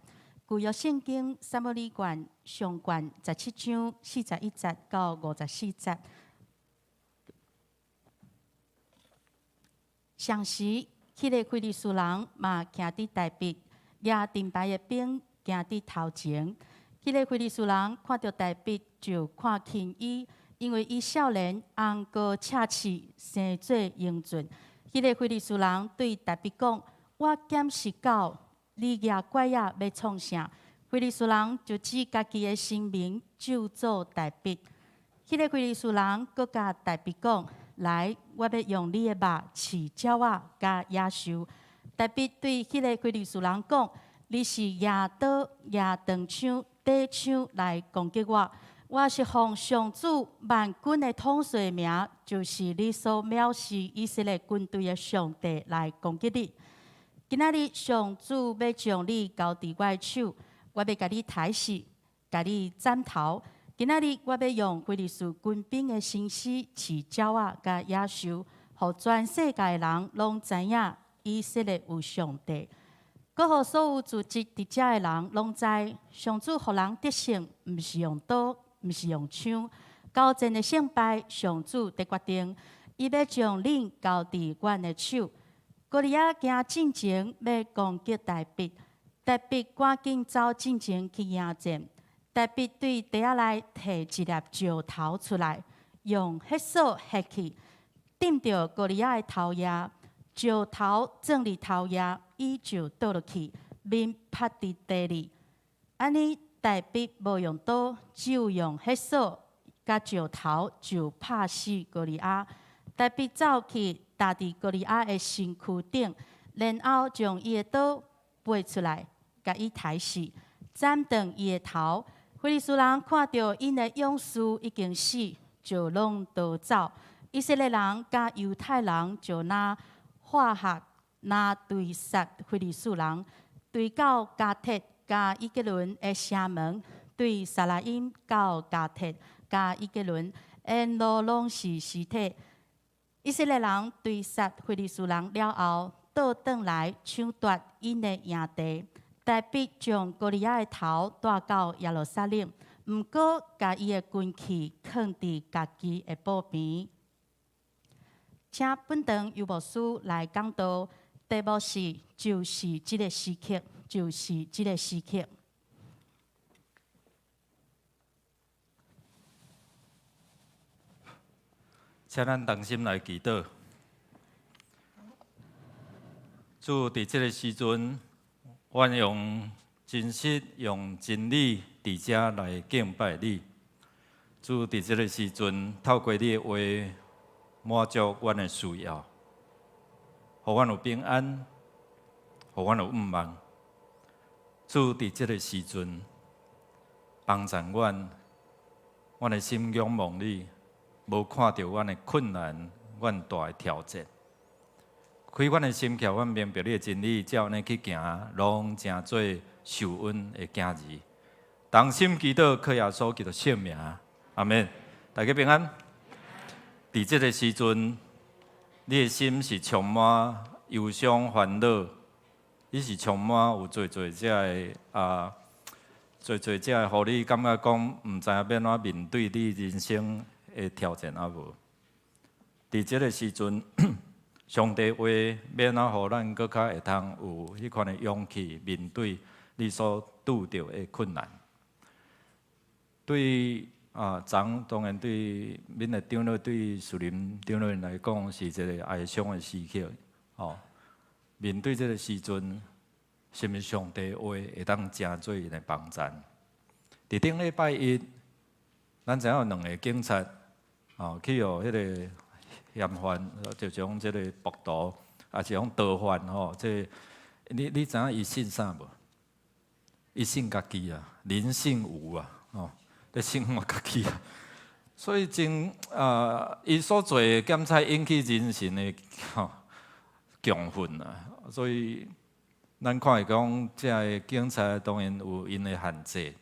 舊約聖經撒母耳傳上卷十七章四十一節到五十四節。相時，彼個非利士人嘛徛佇大衛，舉盾牌的兵行佇頭前。彼個非利士人看著大衛，就看輕伊，因為伊少年，紅膏赤翅，生做英俊。彼個非利士人對大衛講：我敢是狗，你舉拐仔欲創啥？非利士人就指家己的神明咒詛大衛。彼個非利士人閣共大衛講：來，我欲用你的肉飼鳥仔佮野獸。大衛對彼個非利士人講：你是舉刀、舉長槍、短槍來攻擊我，我是奉上主萬軍的統帥名，就是你所藐視以色列軍隊的上帝來攻擊你。今仔日上主欲將你交佇我的手，我欲共你刣死，共你斬頭。今仔日我欲用非利士軍兵的身屍飼鳥仔佮野獸，予全世界的人攏知影以色列有上帝。閣予所有聚集佇遮的人攏知，上主予人得勝，毋是用刀，毋是用槍。交戰的勝敗，上主佇決定。伊欲將恁交佇阮的手。歌利亞行進前欲攻擊大衛，大衛趕緊走進前去迎戰。大衛對袋仔內提一粒石頭出來，用火索煕去，釘著歌利亞的頭額，石頭撞佇頭額，伊就倒落去，面趴佇地裡。按呢，大衛無用刀，只有用火索佮石頭就拍死歌利亞。大衛走去，踏佇歌利亞的身軀頂，然後將伊的刀拔出來，共伊刣死，斬斷伊的頭。非利士人看著𪜶的勇士已經死，就攏逃走。以色列人佮猶太人就若化合，若追殺非利士人，追到迦特佮以革倫的城門，對沙拉音到迦特佮以革倫，沿路攏是屍體。以色列人追殺非利士人了後，倒轉來搶奪𪜶的營地。大衛將歌利亞的頭帶到耶路撒冷，毋過共伊的軍器囥佇家己的布邊。請本堂尤牧師來講道，題目是就是這个時刻，就是這个時刻。請咱同心來祈禱。主，佇這个時陣，阮用真實、用真理佇遮來敬拜你。主，佇這个時陣，透過你的話，滿足阮的需要，予阮有平安，予阮有盼望。主，佇這个時陣，幫助阮，阮的心仰望你。無看著阮的困難，阮大的挑戰，開阮的心竅，阮明白你的真理，才按呢去行，攏成做受恩的囝兒。同心祈禱，靠耶穌基督聖名，阿們。大家平安。佇這个時陣，你的心是充滿憂傷煩惱，你是充滿有濟濟這个啊，濟濟這个，予你感覺講毋知影欲按怎面對你人生的挑戰猶無？佇這个時陣，上帝話欲按怎予咱閣較會通有彼款的勇氣面對你所拄著的困難？對啊，昨當然對恁的長老、對屬靈長老來講是一个哀傷的時刻。哦，面對這个時陣，是毋是上帝話會當成做𪜶的幫贊？佇頂禮拜一，咱知影有兩个警察。哦，去予彼个嫌犯，就將這个暴徒，抑是講逃犯吼，這個，你知影伊姓啥無？伊姓家己啊，林姓吳啊，吼，咧姓我家己啊。所以真啊，伊所做的檢採引起人神的吼強憤啊。所以咱看會講，這个警察當然有𪜶的限制，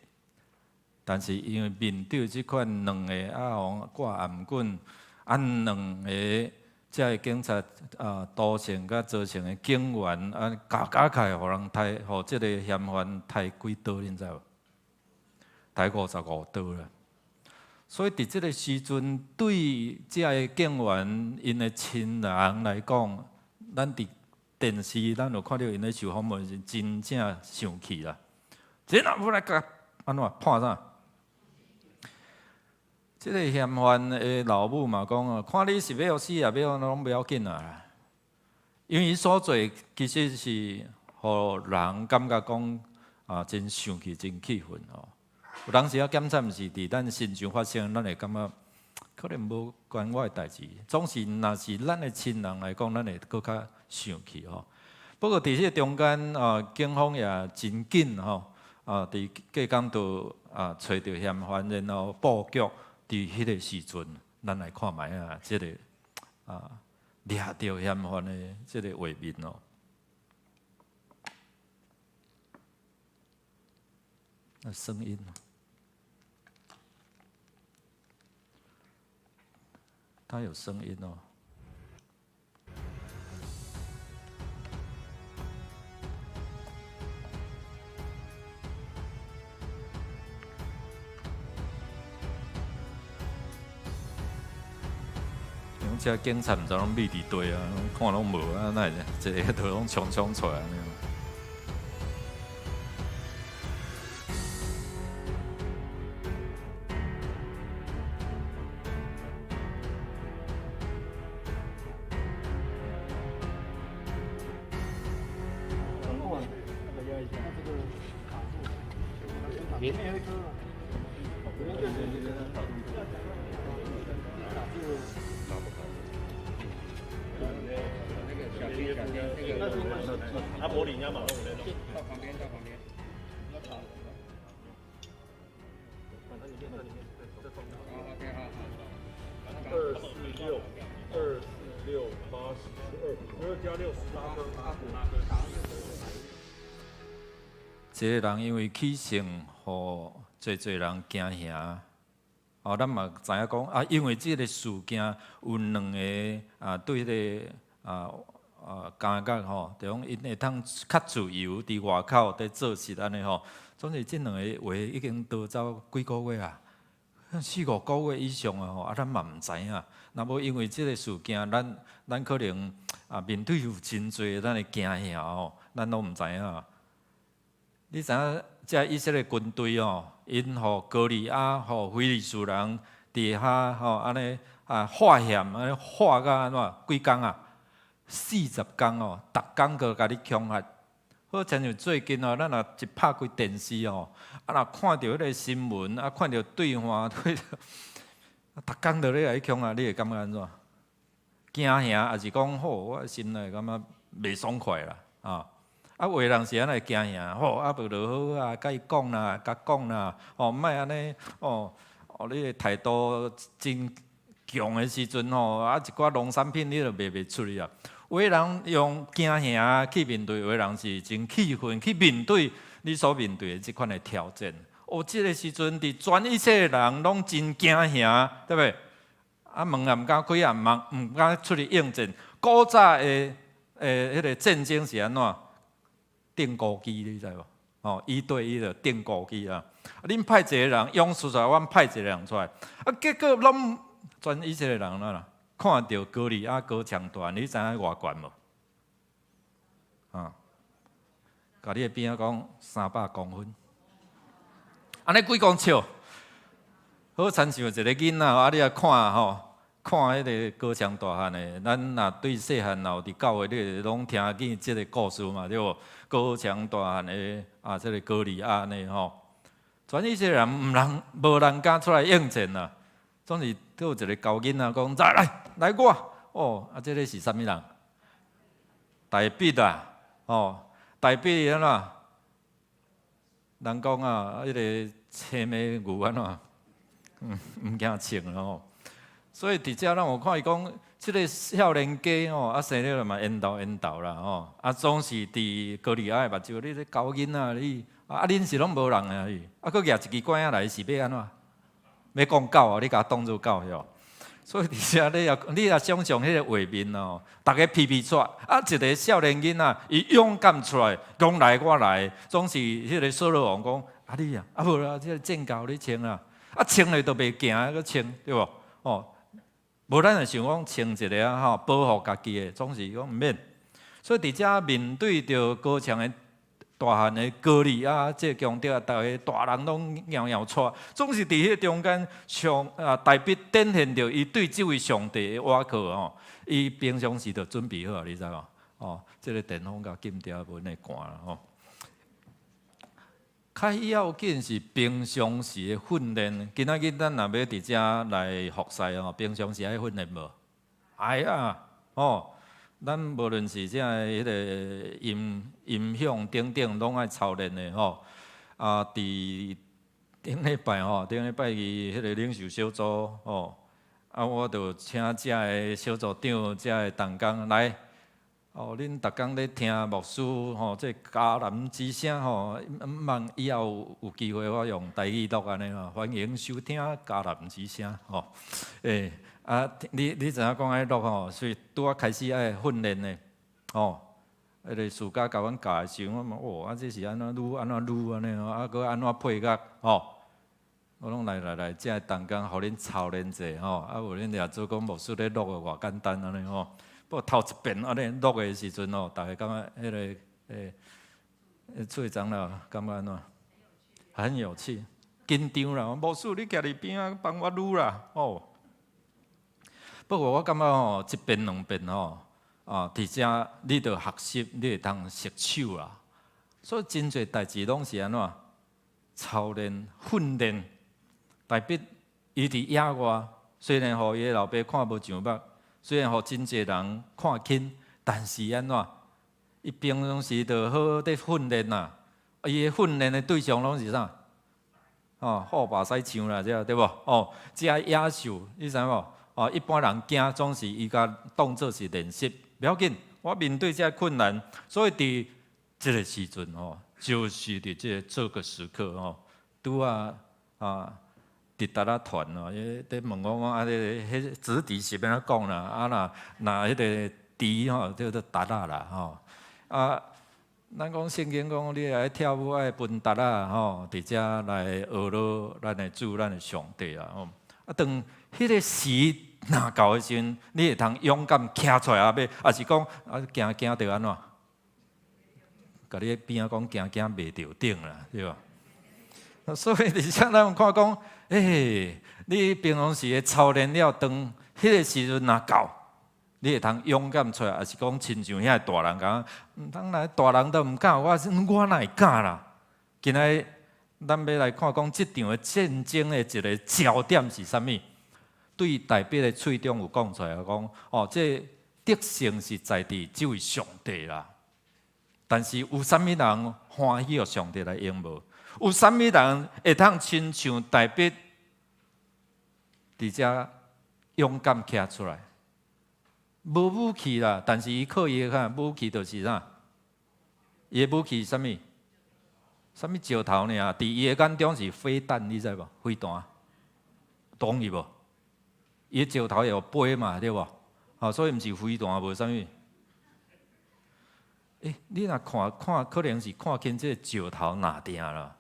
但是因為面對這款兩个啊，予掛頷頸，啊兩个這个警察啊，都城佮造成的警員啊，加加起來，予人刣，予這个嫌犯刣幾刀，恁知無？刣55刀啦。所以佇這个時陣，對這个警員𪜶的親人來講，咱佇電視咱有看著𪜶咧受訪問時，真正生氣啦。這若欲來共按怎判啥？這个嫌犯的老母嘛講啊，看你是欲予死啊，欲按怎攏無要緊啊。因為伊所做其實是予人感覺講啊，真生氣、真氣憤吼。有當時啊，檢察毋是佇咱身上發生，咱會感覺可能無關我的代誌。總是若是咱的親人來講，咱會閣較生氣吼。不過佇這个中間啊，警方也真緊吼啊，佇隔工就啊揣著嫌犯，然後布局。佇彼个時陣，咱來看覓啊，這个啊掠著嫌犯的這个畫面哦。那聲音，它有聲音哦。這警察毋知攏覕佇佗啊，看攏無啊，哪會一个就攏衝衝出來按呢？這个人因為起性，予濟濟人驚嚇。哦，咱嘛知影講啊，因為這个事件有兩个啊，對彼个啊啊監獄吼，就講𪜶會通較自由佇外口佇做事按呢吼。總是這兩个話已經逃走幾个月啊，四五个月以上啊吼，啊咱嘛毋知影。若無因為這个事件，咱可能啊面對有真濟咱會驚嚇吼，咱攏毋知影。你知影這以色列軍隊哦，𪜶予歌利亞、予非利士人佇遐吼按呢啊化險，按呢化甲按怎幾工啊？40工哦，逐工閣共你恐嚇。好親像最近哦，咱若一拍開電視哦，啊若看著彼个新聞，啊看著對岸對，逐工都咧共你恐嚇，你會感覺按怎？驚嚇，抑是講好，我心內感覺袂爽快啦，啊！啊，有的人是按呢驚嚇，吼，啊無就好啊，共伊講啦，共講啦，吼，莫按呢，哦，哦，你的態度真強的時陣吼，啊，一寡農產品你就賣袂出去啊。有的人用驚嚇去面對，有的人是真氣憤去面對你所面對的這款的挑戰。哦，這个時陣佇全以色列人攏真驚嚇，對袂？啊，門也毋敢開，也毋敢出去應戰。古早的彼个戰爭是按怎？釘孤枝，你知無？哦，一對一的釘孤枝啊！恁派一个人勇士出來，阮派一个人出來，啊，結果攏全以色列人啦，看著歌利亞高牆大，你知影偌懸無？啊，共你的邊仔講300公分，按呢幾公尺？好親像一个囡仔，啊，你來看吼，看彼个高牆大漢的，咱若對細漢若有佇教會，你攏聽見這个故事嘛，對無？高牆大漢的啊，這个歌利亞按呢吼，全以色列人毋人無人敢出來應戰啊，總是閣有一个猴囡仔講：來來來我哦，啊，這个是啥物人？大衛啊，哦，大衛按怎？人講啊，彼个青牝牛按怎？毋驚穿吼。所以佇遮咱有看伊講，這个少年家吼，啊生了嘛緣投緣投啦吼，啊總是佇歌利亞的目睭，你這猴囡仔，你啊啊，恁是攏無人啊？啊，閣舉一支拐仔來是欲按怎？欲講狗啊？你共當做狗喲？所以佇遮你也想像彼個畫面哦，逐家皮皮掣，啊，一个少年囡仔，伊勇敢出來，講來我來，總是彼個掃羅王講，啊你啊，啊無啦，這個戰甲予你穿啦，啊穿咧都袂行，閣穿對無？哦，無咱就想講穿一个啊吼，保護家己的，總是講毋免。所以佇遮面對著高牆的大漢的歌利亞，這個強敵啊，逐个大人攏搖搖掣，總是佇彼個中間上啊，大衛展現著伊對這位上帝的倚靠吼。伊平常時就準備好啊，你知無？哦，這个電風共禁掉，無會寒啦吼。較要緊是平常時的訓練。今仔日咱若欲佇遮來服侍吼，平常時愛訓練無？愛啊，哦。咱無論是這个彼个音響等等，攏愛操練的吼。啊，佇頂禮拜吼，頂禮拜伊彼個領袖小組吼，啊，我就請遮个小組長、遮个同工來。哦，恁逐工咧聽牧師吼，這迦南之聲吼，望以後有機會我用台語錄按呢吼，歡迎收聽迦南之聲吼。欸，啊，你知影講愛錄吼，所以拄仔開始愛訓練的，吼，彼个暑假共阮教的時陣，我問哦，啊這是按怎擼按怎擼按呢吼，啊閣按怎配樂吼，我攏來來來，遮个同工予恁操練者吼，啊無恁掠做講牧師咧錄的偌簡單按呢吼。不過頭一遍按呢錄的時陣吼，逐家感覺彼个欸，喙長老感覺按怎？很有趣，緊張啦！牧師你徛佇邊仔幫我擼啦，哦。不過我感覺吼，一遍兩遍吼，啊，佇遮你著學習，你會當熟手啦。所以真濟代誌攏是按怎？操練訓練，大衛伊佇野外，雖然予伊的老爸看無上目，雖然予真濟人看輕，但是按怎？伊平常時就好好佇訓練啦。伊的訓練的對象攏是啥？哦，虎目屎象啦，這對無？哦，這野獸，你知無？哦，一般人驚總是伊共當做是練習，無要緊。我面對這困難，所以佇這个時陣吼，就是佇這個時刻吼，拄仔啊，佇搭仔團哦，伊佇問我講啊，這个彼子弟是欲按怎講啦？啊若若彼个豬吼叫做達仔啦吼，啊，咱講聖經講你愛跳舞愛分達仔吼，佇遮來學羅咱的主，咱的上帝啊吼。啊，當彼个時若到的時陣，你會通勇敢徛出來啊？欲，抑是講啊驚驚著按怎？共你邊仔講驚驚袂著頂啦，對無？所以佇遮咱看講，欸，你平常時的操練了，當彼个時陣若到，你會通勇敢出來，抑是講親像遐大人共，毋通來大人都毋敢，我哪會敢啦？今仔日咱欲來看講，這場的戰爭的一个焦點是啥物？對大衛的喙中有講出來講，哦，這得勝是在佇這位上帝啦。但是有啥物人歡喜予上帝來用無？有啥物人會通親像大衛佇遮勇敢徛出來？無武器啦，但是伊靠伊的看武器就是啥？伊的武器是啥物？啥物石頭爾？佇伊的眼中是飛彈，你知無？飛彈，懂伊無？伊的石頭會飛嘛，對無？吼，所以毋是飛彈，無啥物。欸，你若看看，可能是看輕這个石頭哪定啦。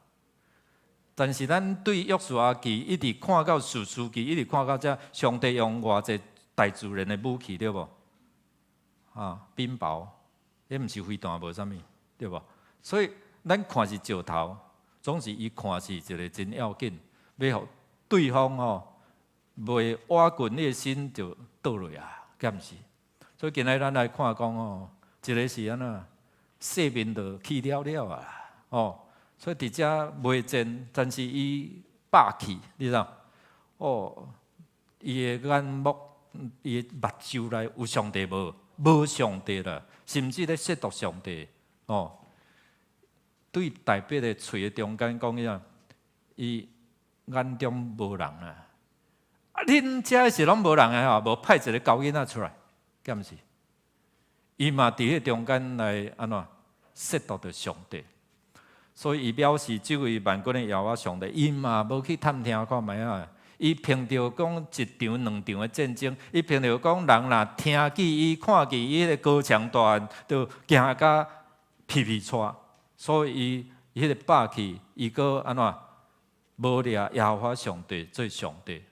但是咱對約書亞記一直看到士師記，一直看到這上帝用偌濟大自然的武器，對無？啊，冰雹，彼毋是飛彈，無啥物，對無？所以咱看是石頭，總是伊看是一个真要緊，欲予對方吼袂倚近你的身就倒落啊，敢毋是？所以今仔咱來看講吼，一个是按怎，性命就去了了啊，哦，所以佇遮袂戰，但是伊霸氣，你知無？哦，伊的眼目，伊的目睭內有上帝無？無上帝啦，甚至咧褻瀆上帝，哦。對大衛的喙的中間講伊啊，伊眼中無人啊！啊，恁遮是攏無人的吼，無派一个猴囡仔出來，敢毋是？伊嘛佇彼中間來按怎褻瀆著上帝。所以伊藐視這位萬軍的耶和華上帝，伊嘛無去探聽看覓啊。伊憑著講一場兩場的戰爭，伊憑著講人若聽見伊看見伊彼個高牆大漢，就驚甲皮皮掣，所以伊彼個霸氣，伊閣按怎無掠耶和華上帝做上帝。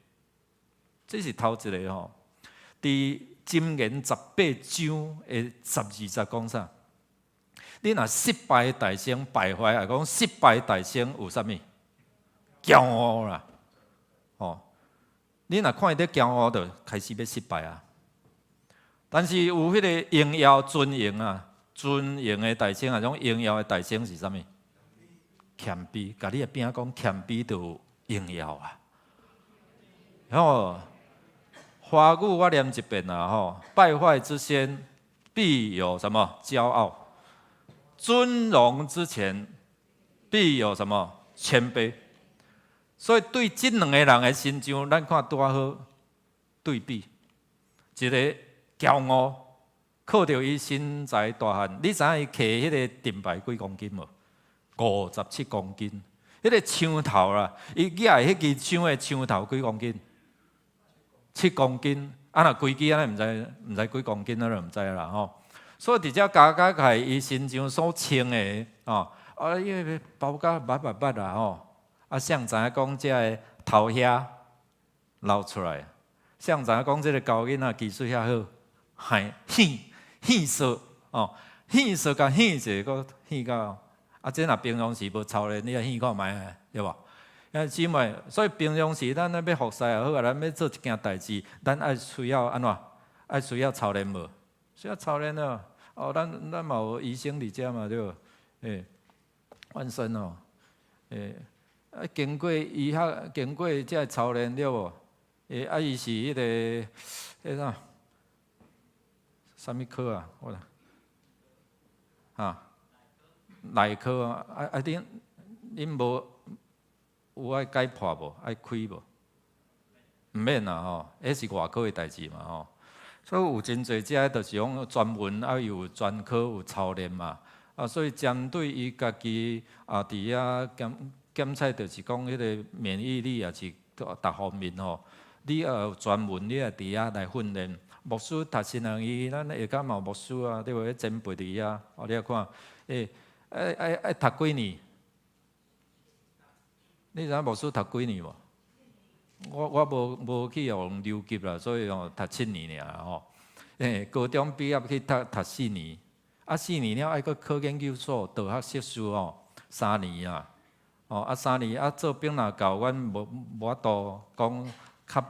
這是頭一個吼。佇箴言18章的12節講啥？你若失敗大聲敗壞，來講失敗大聲有啥物？驕傲啦！吼！你若看伊咧驕傲，就開始欲失敗啊。但是有彼個榮耀尊榮啊，尊榮的大聲啊，種榮耀的大聲是啥物？謙卑，共你的邊仔講謙卑就有榮耀啊。吼，華語我念一遍啦吼，敗壞之先必有什麼？驕傲。尊榮之前必有什麼？謙卑。所以對這兩個人的身上，咱看拄仔好對比。一個驕傲，靠著伊身材大漢，你知影伊提彼個盾牌幾公斤無？57公斤。彼個槍頭啦，伊舉的彼支槍的槍頭幾公斤？七公斤。啊，若規支按呢，毋知幾公斤，咱就毋知啦吼。所以佇遮加加起來，伊身上所穿的吼，啊，伊個包甲密密密啦吼。啊，誰知影講這个頭遐露出來？誰知影講這个猴囡仔技術遐好，還戲戲說哦，戲說共戲者，閣戲到啊！這若平常時無操練，你來戲看覓啊，對無？啊，姊妹，所以平常時咱咧欲服侍也好啊，咱欲做一件代誌，咱愛需要按怎？愛需要操練無？需要操練啊！哦，咱嘛有醫生佇遮嘛，對無？欸，萬生哦，欸。啊，經過醫學，經過這个操練對無？欸，啊，伊是彼個彼啥？啥物科啊？我啊，內科啊！啊啊！恁無有愛解剖無？愛開無？毋免啦吼，彼是外科的代誌嘛吼。所以有真濟這就是講專門啊，有專科有操練嘛。啊，所以針對伊家己啊，佇遐檢測就是講彼個免疫力也是逐方面吼，你也有專門，你也佇遐來訓練。牧師讀新人醫，咱下跤嘛有牧師啊，對無？彼前輩佇遐，哦，你來看，欸，愛讀幾年？你知影牧師讀幾年無？我無去予人留級啦，所以吼讀7年爾吼。欸，高中畢業去讀四年，啊四年了愛閣考研究所，大學碩士吼，三年啊。哦，啊三年啊做兵若夠，阮無法度講較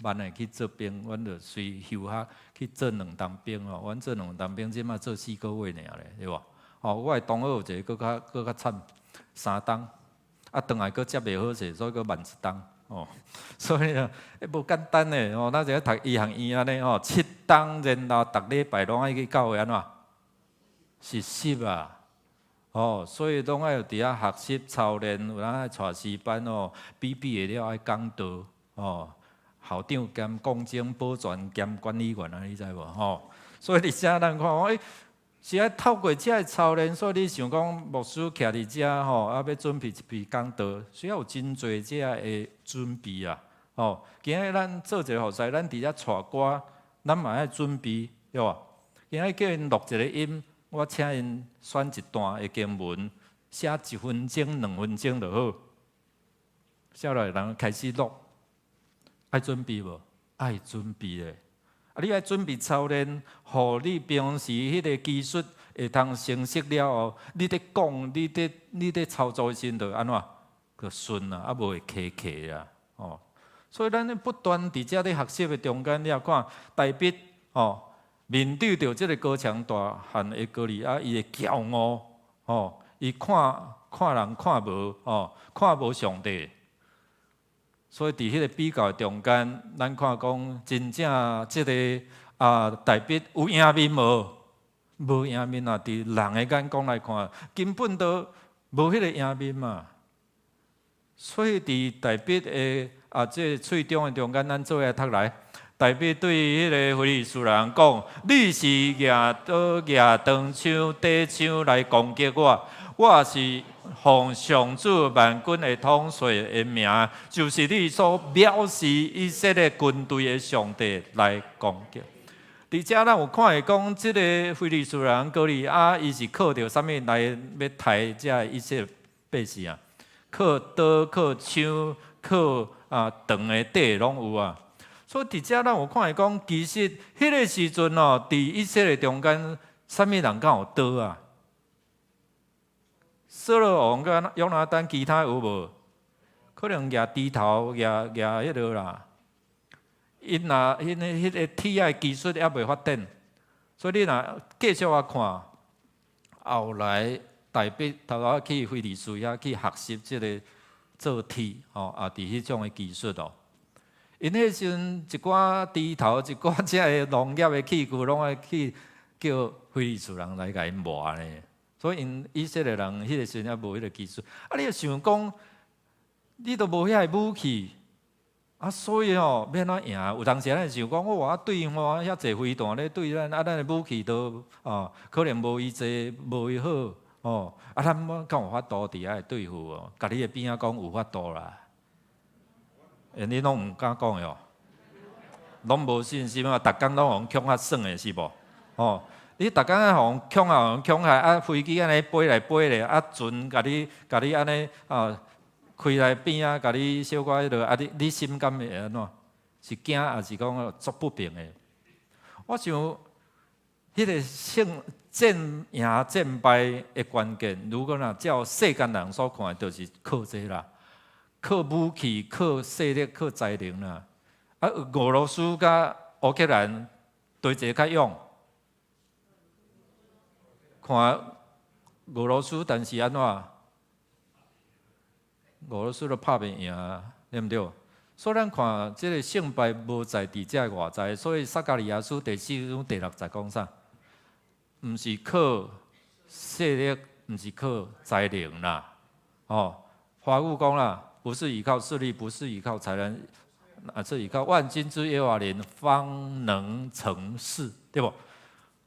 慢的去做兵，阮就隨休學去做兩冬兵哦。阮做兩冬兵，這馬做4個月爾咧，對無？哦，我的同學有一個閣較慘，3冬，啊轉來閣接袂好勢，所以閣慢一冬。哦，所以啊，欸無簡單的哦。咱這讀醫學院按呢吼，7冬，然後逐禮拜攏愛去教會按怎？實習啊！哦，所以攏愛有佇遐學習操練，有當愛帶詩班哦，比比會了愛講道哦，校長兼講政保全兼管理員啊，你知無？吼，所以佇遮咱看講，欸，是愛透過這个操練，所以你想講牧師徛佇遮吼，啊，欲準備一篇講道，需要有真濟這个準備啊！吼，今日咱做一個服侍，咱佇遮帶歌，咱嘛愛準備，對無？今日叫𪜶錄一個音。我請𪜶選一段的經文，寫一分鐘、2分鐘就好。寫落來，人開始錄，愛準備無？愛準備的。啊，你愛準備操練，予你平常時彼個技術會通成熟了後，你佇講，你佇操作的時陣就按怎？就順啊，啊無會卡卡啊，哦。所以咱咧不斷佇遮咧學習的中間，你也看大衛吼。面對著這个高牆大漢的歌利亞，伊的驕傲，吼，伊看看人看無，吼，看無上帝。所以佇彼個比較中間，咱看講真正這個啊，大衛有贏面無？無贏面啊！佇人的眼光來看，根本都無彼個贏面嘛。所以佇大衛的啊，這個喙中的中間，咱做伙讀來。大衛對彼个非利士人講：你是舉刀舉長槍、短槍來攻擊我，我是奉上主萬軍的統帥的名，就是你所藐視以色列軍隊的上帝來攻擊。佇遮咱有看會講，這个非利士人歌利亞，伊是靠著啥物來欲刣這以色列百姓啊？靠刀、靠槍、靠長的短攏有啊。所以佇遮咱有看會講，其實彼个時陣哦，佇以色列中間，啥物人敢有刀啊？掃羅王佮約拿單，其他有無？可能舉鋤頭、舉舉彼落啦。𪜶若彼个鐵仔技術猶未發展，所以你若繼續仔看，後來大衛頭拄仔去非利士遐去學習這个做鐵吼，也佇彼種的技術哦。𪜶彼時陣一寡鋤頭、一寡這个農業的器具，攏愛去叫非利士人來共𪜶磨呢。所以𪜶以色列人彼个時陣猶無彼个技術。啊，你就想講，你都無遐个武器。啊，所以吼，欲按怎贏？有當時咱想講，哇，對方遐濟飛彈咧對咱，啊，咱的武器都哦，可能無伊濟，無伊好，哦，啊，咱敢有法度佇遐對付哦？共你的邊仔講有法度啦，欸，你攏毋敢講喲，攏無信心啊！逐工攏予人恐嚇耍的是無？哦，你逐工啊，予人恐嚇，予人恐嚇，啊，飛機按呢飛來飛去，啊，船共你共你按呢啊。開來邊仔，共你小可彼落，啊你你心敢會按怎？是驚，抑是講足不平的？我想，彼个勝戰贏戰敗的關鍵，如果若照世間人所看的，就是靠這啦，靠武器、靠勢力、靠才能啦。啊，俄羅斯佮烏克蘭，佗一个較勇？看俄羅斯，但是按怎？俄羅斯都拍袂贏，對毋對？所以咱看這个勝敗無在佇這外在，所以撒迦利亞書第四章第六節講啥？毋是靠勢力，毋是靠才能啦。哦，華語講啦，不是依靠勢力，不是依靠才能，啊，是依靠萬軍之耶和華靈，方能成事，對無？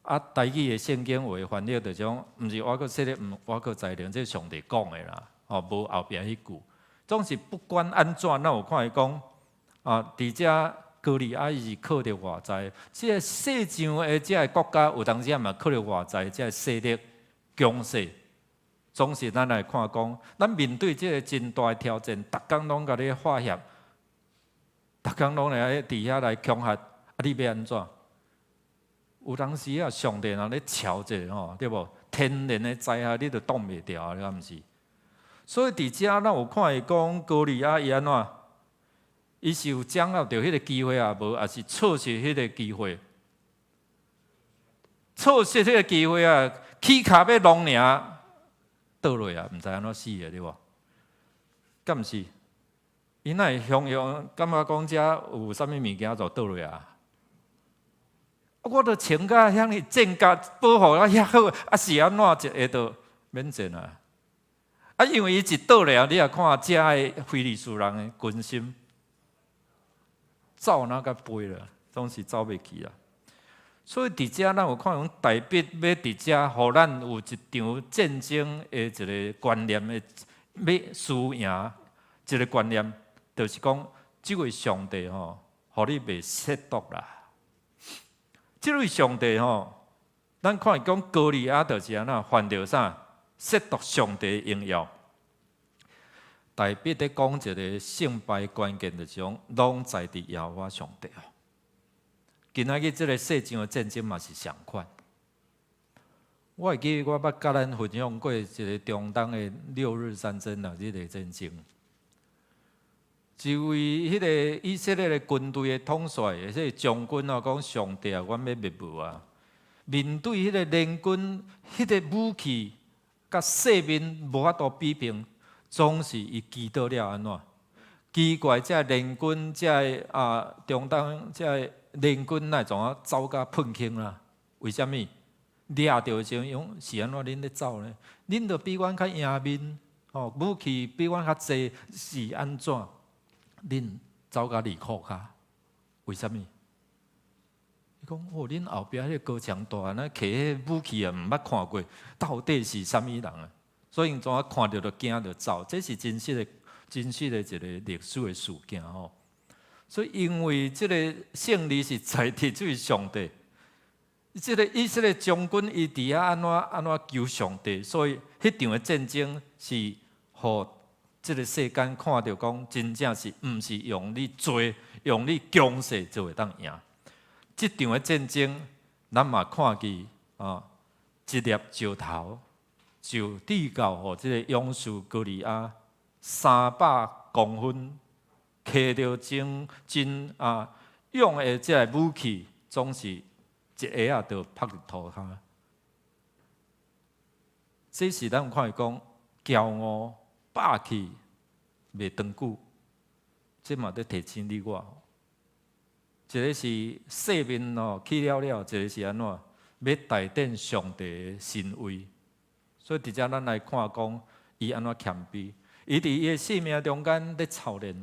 啊，台語的聖經話翻譯就講，毋是我靠勢力，毋我靠才能，這是上帝講的啦。哦，無後壁彼句。總是不管按怎，咱有看伊講啊，佇遮歌利亞伊是靠著外在，這个世上的這个國家有當時嘛靠著外在，這个勢力強勢。總是咱來看講，咱面對這个真大的挑戰，逐工攏共你威脅，逐工攏來佇遐來恐嚇，啊，你欲按怎？有當時啊，上帝若咧瞧者吼，對無？天然的災害你都擋袂牢啊，你敢毋是？所以佇遮咱有看伊講歌利亞伊按怎？伊是有掌握著彼个機會也無，抑是錯失彼个機會？錯失彼个機會啊，起跤欲弄爾倒落啊，毋知按怎死的對無？敢毋是？伊哪會雄雄感覺講遮有啥物物件就倒落啊？我都穿甲遐爾戰甲保護甲遐好，啊是按怎一下就免戰啊？啊，因為伊一倒來啊，你也看遮的非利士人的軍心，走哪共飛了，總是走袂去啊。所以佇遮咱有看講大衛欲佇遮，予咱有一場戰爭的一个觀念的，欲輸贏一个觀念，就是講這位上帝吼，予你袂褻瀆啦。這位上帝吼，咱看伊講歌利亞就是按怎犯著啥？褻瀆上帝榮耀。大衛咧講一个勝敗關鍵，就是講攏在佇耶和華上帝哦。今仔日這个世上的戰爭嘛是仝款。我會記我捌佮咱分享過一个中東的六日戰爭、六日的戰爭。一位彼个以色列的軍隊的統帥，這个將軍啊，講上帝啊，阮欲滅無啊！面對彼个聯軍，彼个武器，佮四面無法度比拼，總是伊祈禱了按怎？奇怪，這聯軍，這个啊中東這个聯軍，哪會創啊走甲噴空啦？為啥物？掠著的時陣，講是按怎恁咧走呢？恁著比阮較贏面，吼，武器比阮較濟，是按怎？恁走甲離苦跤？為啥物？伊講哦，恁後壁彼个高牆大，那提彼武器也毋捌看過，到底是啥物人啊？所以𪜶怎看著就驚就走，這是真實的、真實的一個歷史的事件吼。所以因為這個勝利是在佇這位上帝，這個以色列將軍伊佇遐按怎按怎求上帝，所以彼場的戰爭是予這個世間看著講，真正是毋是用你濟、用你強勢就會當贏。這場的戰爭，咱嘛看見啊，一粒石頭就擲到予這個勇士歌利亞300公分，騎著真真啊勇的這个武器，總是一下仔就拍佇塗跤。這是咱看伊講驕傲霸氣袂長久，這嘛佇提醒你我。一个是世面哦起了了，一个是按怎欲大展上帝的神威。所以佇遮咱來看講，伊按怎謙卑，伊佇伊的生命中間咧操練。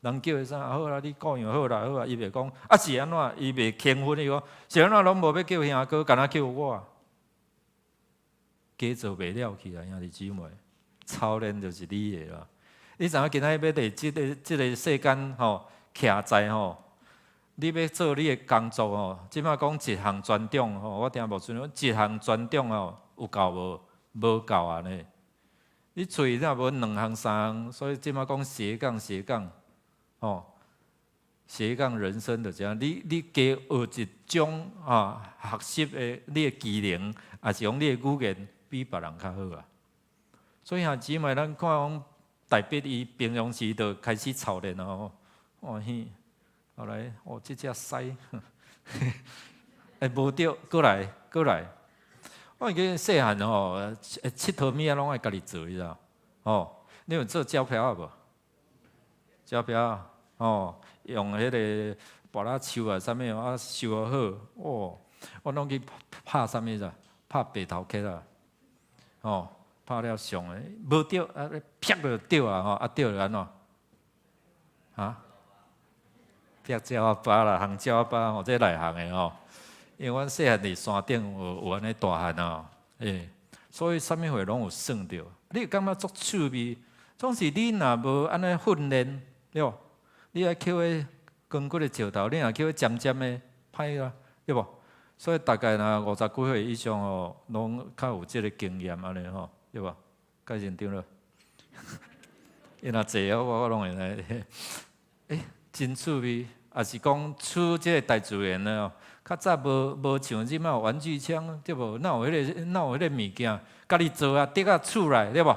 人叫伊啥？好啦，你顧羊好啦，好啦，伊袂講啊是按怎？伊袂興奮，伊講是按怎攏無欲叫兄哥，干焦叫我，加做袂了去啊，兄弟姊妹，操練就是你的啦。你知影今仔日欲佇這個世間吼，徛在吼，你欲做你的工作吼，這擺講一項專長吼，我聽牧師講一項專長吼有夠無？無夠啊呢？你喙若無兩項三項，所以這擺講斜槓斜槓，吼，斜槓人生就這樣。你加學一種啊學習的你的技能，抑是講你的語言比別人較好啊。所以兄姊妹，咱看講大衛伊平常時就開始操練哦，哦嘿，後來哦這隻獅，欸無對，閣來閣來。我記得細漢吼，𨑨迌物仔攏愛家己做，你知無？吼，你有做鳥票仔無？鳥票仔吼，用彼个跋仔樹啊，啥物啊修好，哦，我攏去拍啥物者？拍白頭殼啊，吼，拍了上的，無對啊，啪就對啊，吼，啊對就按怎？啊？劈鳥仔巴啦，烘鳥仔巴吼，這內行的吼。因為阮細漢佇山頂有按呢大漢啊，欸，所以啥物貨攏有算著。你會感覺足趣味，總是你若無按呢訓練，對無？你愛抾彼光骨的石頭，你若抾彼尖尖的，歹啊，對無？所以大概若50幾歲以上吼，攏較有這个經驗按呢吼，對無？較認真了。伊若濟我攏會來，欸，真趣味，抑是講處這个大自然的哦。較早無像這擺有玩具槍，對無？哪有彼个哪有彼个物件？家己做啊，滴啊厝內，對無？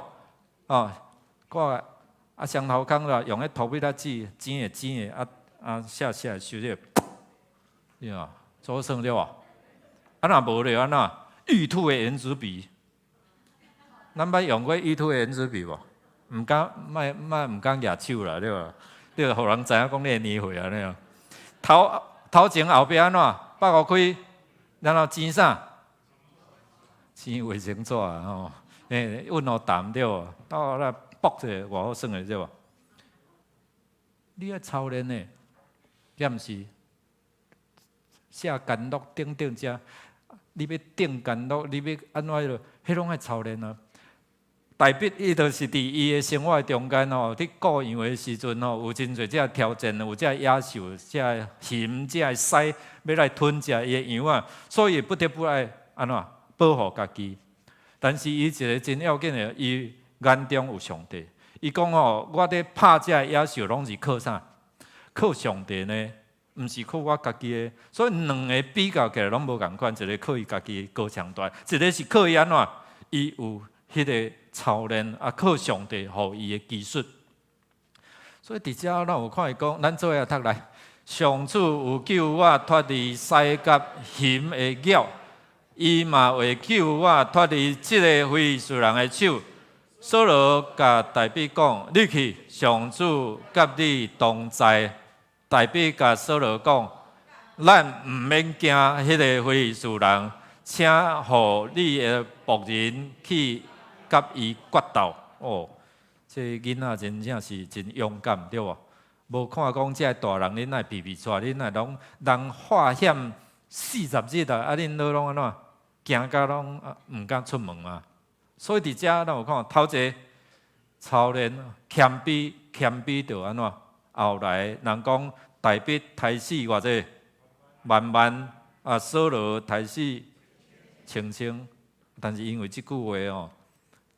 哦，掛啊，雙頭空啦，用彼塗筆仔紙，剪的剪的，啊啊寫寫收這個，對無？做算對無？啊若無就按怎？玉兔的原子筆，咱捌用過玉兔的原子筆無？毋敢，莫莫毋敢舉手啦，對無？對，予人知影講你的年歲按呢。頭頭前後壁按怎？腹五開，然後錢啥？錢衛生紙啊吼，欸，溫予淡對無？到來卜者偌好耍的對無？你愛操練的，敢毋是？寫干樂等等遮，你欲釘干樂，你欲按怎彼落，彼攏愛操練啊。大衛伊就是佇伊的生活中間吼，佇顧羊的時陣吼，有真濟這个挑戰，有這个野獸、這个熊、這个獅欲來吞食伊的羊仔，所以不得不愛按怎保護家己。但是伊一个真要緊的，伊眼中有上帝。伊講吼，我咧拍這个野獸攏是靠啥？靠上帝呢？毋是靠我家己的。所以兩个比較起來攏無仝款，一个靠伊家己高強大，一个是靠伊按怎？伊有彼个操練啊，靠上帝予伊的技術。所以佇遮咱有看伊講，咱做伙讀來，上主有救我脫離獅佮熊的咬，伊嘛會救我脫離這个非利士人的手。掃羅共大衛講：你去，上主佮你同在。大衛共掃羅講：咱毋免驚彼个非利士人，請予你的僕人去佮伊決鬥。哦，這囡仔真正是真勇敢，對無？無看講這个大人，恁哪會皮皮掣，恁哪攏人化險40日啊，啊恁都攏按怎？驚甲攏毋敢出門嘛？所以佇遮咱有看頭一个操練謙卑，謙卑著按怎？後來人講大衛刣死偌濟萬萬啊，掃羅刣死千千，但是因為這句話哦，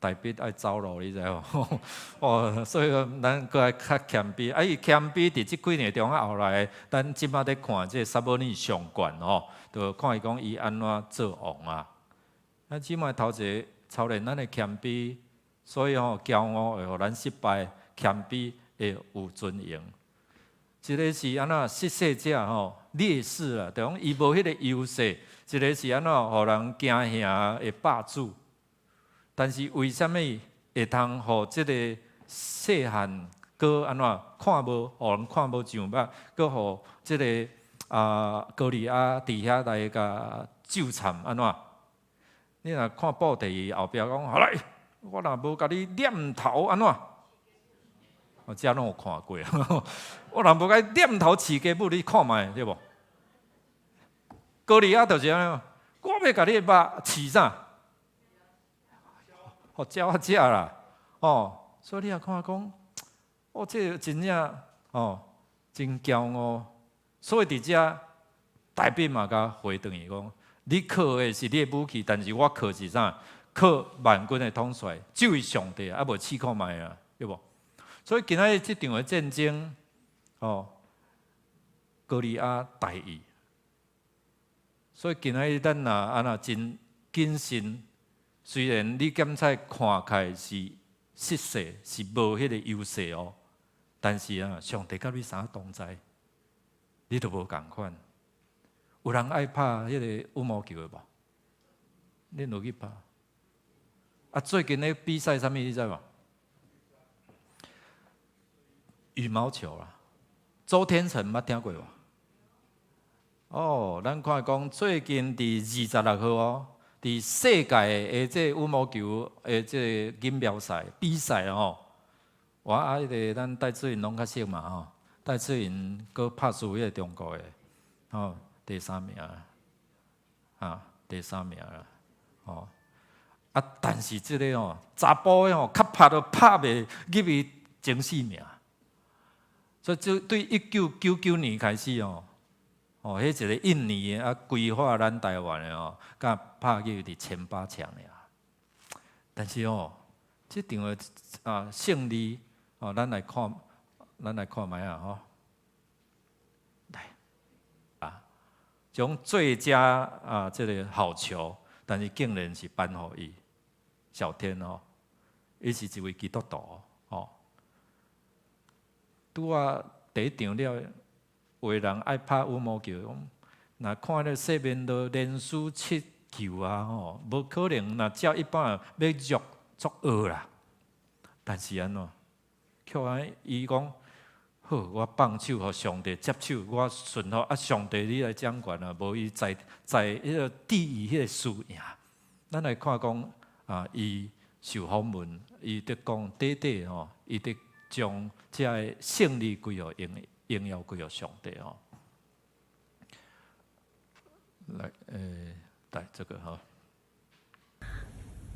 大衛愛走路，你知無？哦，所以講咱閣愛較謙卑。啊，伊謙卑佇這幾年中啊，後來咱這擺咧看這撒母耳上傳吼，就看伊講伊按怎做王啊。啊，這擺頭一个操練咱的謙卑，所以吼驕傲會予咱失敗，謙卑會有尊榮。一个是按怎失勢者吼，劣勢啦，就講伊無彼個優勢；一个是按怎予人驚嚇的霸主。但是為啥物會通予這个細漢閣按怎看無，予人看無上目，閣予這个歌利亞佇遐來共糾纏按怎？你若看布袋戲後壁講，好來，我若無共你砍頭按怎？我這攏有看過，我若無共你砍頭飼雞母，你看覓對無？歌利亞就是按呢，我欲共你的肉飼啥？予鳥仔食啦，哦，所以你若看講，哦，這個真正哦，真驕傲。所以佇遮大衛嘛，共回轉去講，你靠的是你的武器，但是我靠是啥？靠萬軍的統帥，這位上帝啊，無試看覓啊，對無？所以今仔日這場的戰爭，哦，歌利亞大意。所以今仔日咱若按呢真謹慎。雖然你檢採看起來是失勢，是無彼個優勢哦，但是啊，上帝佮你啥同在，你都無仝款。有人愛拍彼個羽毛球的無？恁有去拍？啊，最近咧比賽啥物你知無？羽毛球啦，周天成捌聽過無？哦，咱看講最近佇26號哦。佇世界的這羽毛球的這个錦標賽比賽吼，我啊，彼个咱戴資穎攏較熟嘛吼，戴資穎閣拍輸彼个中國的，吼，第三名，啊，第三名啦，吼，啊，但是這个吼，查埔的吼，較拍都拍袂入去前四名，所以這對1999年開始吼。哦，彼一个印尼的啊，規劃咱台灣的吼，共拍入佇前八強爾。但是哦，這場的勝利哦，咱來看，咱來看覓啊吼。來啊，將最佳啊這个好球，但是竟然是頒予伊小天哦，伊是一位基督徒哦。拄仔第一場了。有的人愛拍羽毛球，講若看咧世面都連輸七球啊吼，無可能。若照一般欲弱足惡啦。但是按怎？卻按伊講好，我放手予上帝接手，我順服啊，上帝你來掌權啊，無伊在在彼个第彼个輸贏。咱來看講啊，伊受訪問，伊佇講短短吼，伊佇將這个勝利歸予榮榮耀歸予上帝哦。來，來這個哈。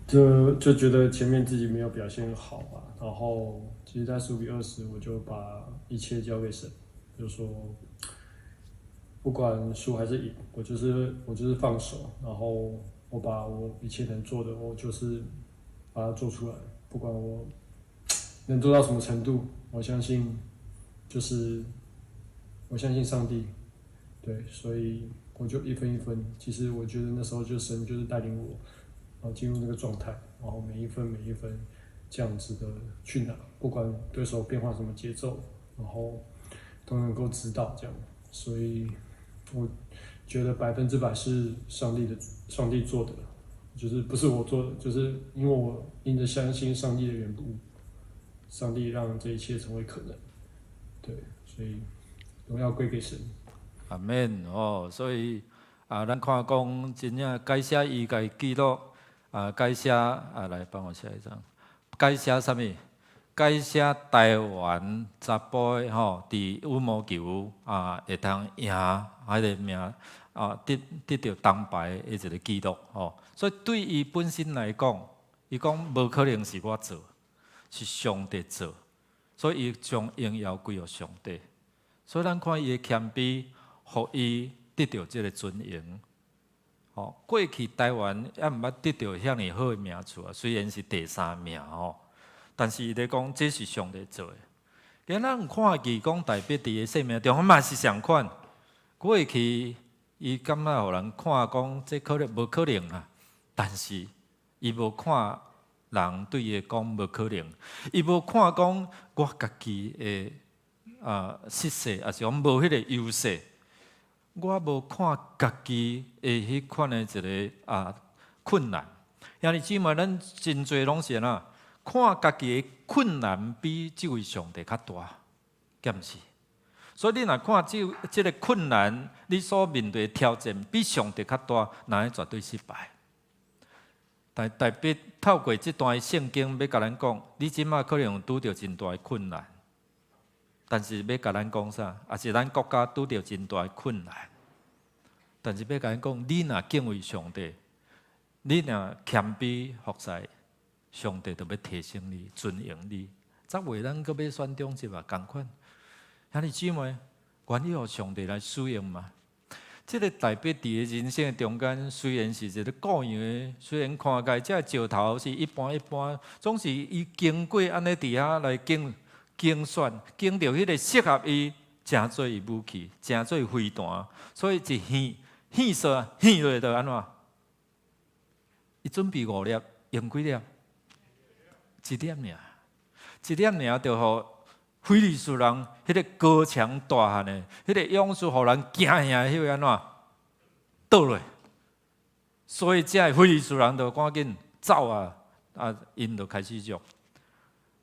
就覺得前面自己沒有表現好嘛，然後其實，在15比20，我就把一切交給神，就說不管輸還是贏，我就是放手，然後我把我一切能做的，我就是把它做出來，不管我能做到什麼程度，我相信就是我相信上帝，對，所以我就一分一分，其實我覺得那時候就神就是帶領我。進入那個狀態，然後每一分每一分這樣子的去拿，不管對手變化什麼節奏，然後都能夠知道這樣。所以我覺得100%是上帝的，上帝做的，就是不是我做的，就是因為我因着相信上帝的緣故，上帝讓這一切成為可能。對，所以榮耀歸給神。阿門哦，所以啊，咱看講真正改寫伊家記錄。啊，改寫啊，來幫我寫一張。改寫啥物？改寫台灣查埔的吼，佇羽毛球啊，會通贏彼个名啊，得著銅牌的一个記錄吼。所以對伊本身來講，伊講無可能是我做，是上帝做，所以伊將榮耀歸予上帝。所以咱看伊的謙卑，予伊得著這个尊榮。吼，過去台灣猶毋捌得著遐爾好的名次啊，雖然是第三名吼，但是伊咧講這是上帝做的。今咱看見講大衛佇伊生命中嘛是相款，過去伊感覺予人看講這可能無可能啊，但是伊無看人對伊講無可能，伊無看講我家己的失勢，抑是講無彼個優勢，我無看家己的彼款的一个困難。兄弟姊妹，咱真濟攏是按怎？看家己的困難比這位上帝較大，敢毋是？所以你若看這个困難，你所面對的挑戰比上帝較大，那絕對失敗。但大衛透過這段聖經，欲共咱講，你這馬可能拄著真大的困難，但是欲共咱講啥？抑是咱國家拄著真大的困難，但是欲共咱講，你若敬畏上帝，你若謙卑服侍，上帝就欲提升你、尊榮你。這話咱閣欲選中集啊，仝款。兄弟姊妹，願意予上帝來使用嗎？這个大衛佇伊人生的中間，雖然是一个故樣的，雖然看起來這个石頭是一般一般，總是伊經過按呢佇遐來揀揀選，揀著彼个適合伊，成做伊武器，成做飛彈，所以一掷掷索掷落就按怎？伊準備五粒，用幾粒？一粒爾，一粒爾就予非利士人彼个高強大漢的，彼个勇士，予人驚嚇，彼个按怎倒落？所以這个非利士人就趕緊走啊！啊，𪜶就開始弱。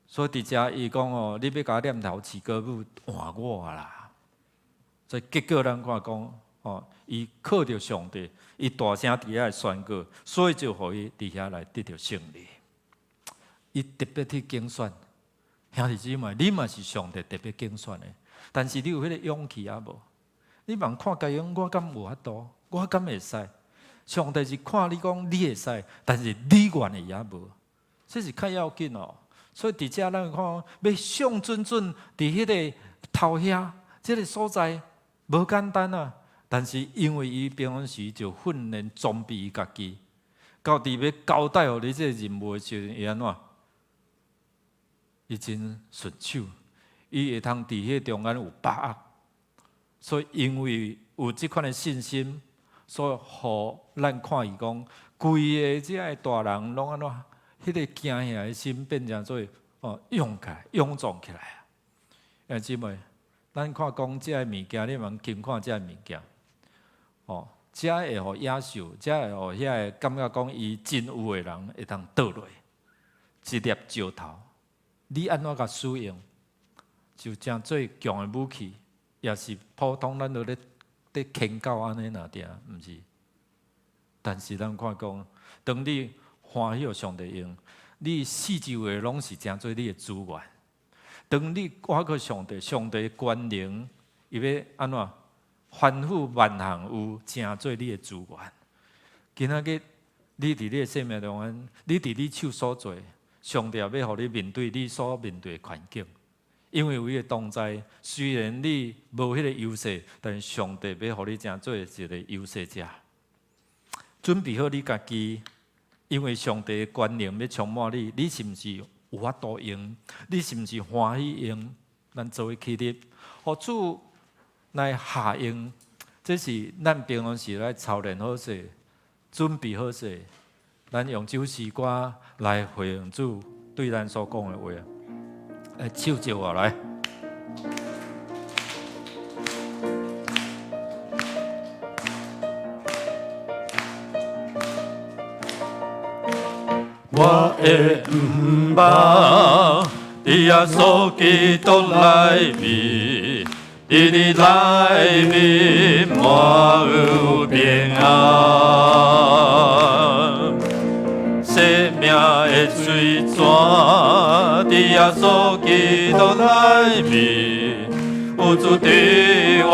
所以佇遮伊講哦，你欲共我念頭飼雞母換我啦。所以結果咱看講哦，伊靠著上帝，伊大聲佇遐宣告，所以就予伊佇遐來得著勝利。伊特別去揀選。兄弟姊妹，你嘛是上帝特別揀選的，但是你有彼个勇氣抑無？你茫看家己講，我敢有法度？我敢會使？上帝是看你講你會使，但是你願意抑無？這是較要緊哦。所以佇遮咱看，欲上準準佇彼个頭遐，這个所在無簡單啊。但是因為伊平常時就訓練裝備伊家己，到佇欲交代予你這个任務的時陣，會按怎？伊真順手，伊會通佇彼个中間有把握，所以因為有這款的信心，所以予咱看伊講，規个這个大人攏按怎？彼个驚嚇的心變成做哦勇敢、勇壯起來啊！兄姊妹，咱看講這个物件，你茫輕看這个物件，哦，這會予野獸，這會予遐个感覺講伊真有的人會通倒落一粒石頭。你按怎共使用，就成做強的武器，抑是普通咱都咧咧牽狗按呢爾定，毋是？但是咱看講，當你歡喜予上帝用，你四周圍攏是成做你的資源。當你倚靠上帝，上帝權能，伊欲按怎？吩咐萬項有成做你的資源。今仔日你佇你的生命中間，你佇你手所做。上帝也欲予你面對你所面對的環境，因為有伊的同在，雖然你無彼个優勢，但是上帝欲予你成做一个優勢者。準備好你家己，因為上帝的權能欲充滿你，你是毋是有法度用？你是毋是歡喜用？咱做伙起立，予主來下用，這是咱平常時來操練好勢，準備好勢。咱用這首詩歌來回應主對咱所講的話。來，手招我來。我的毋捌佇耶穌基督內面，佇你內面滿有平安。生命的水泉，佇耶穌基督內面，有主佇我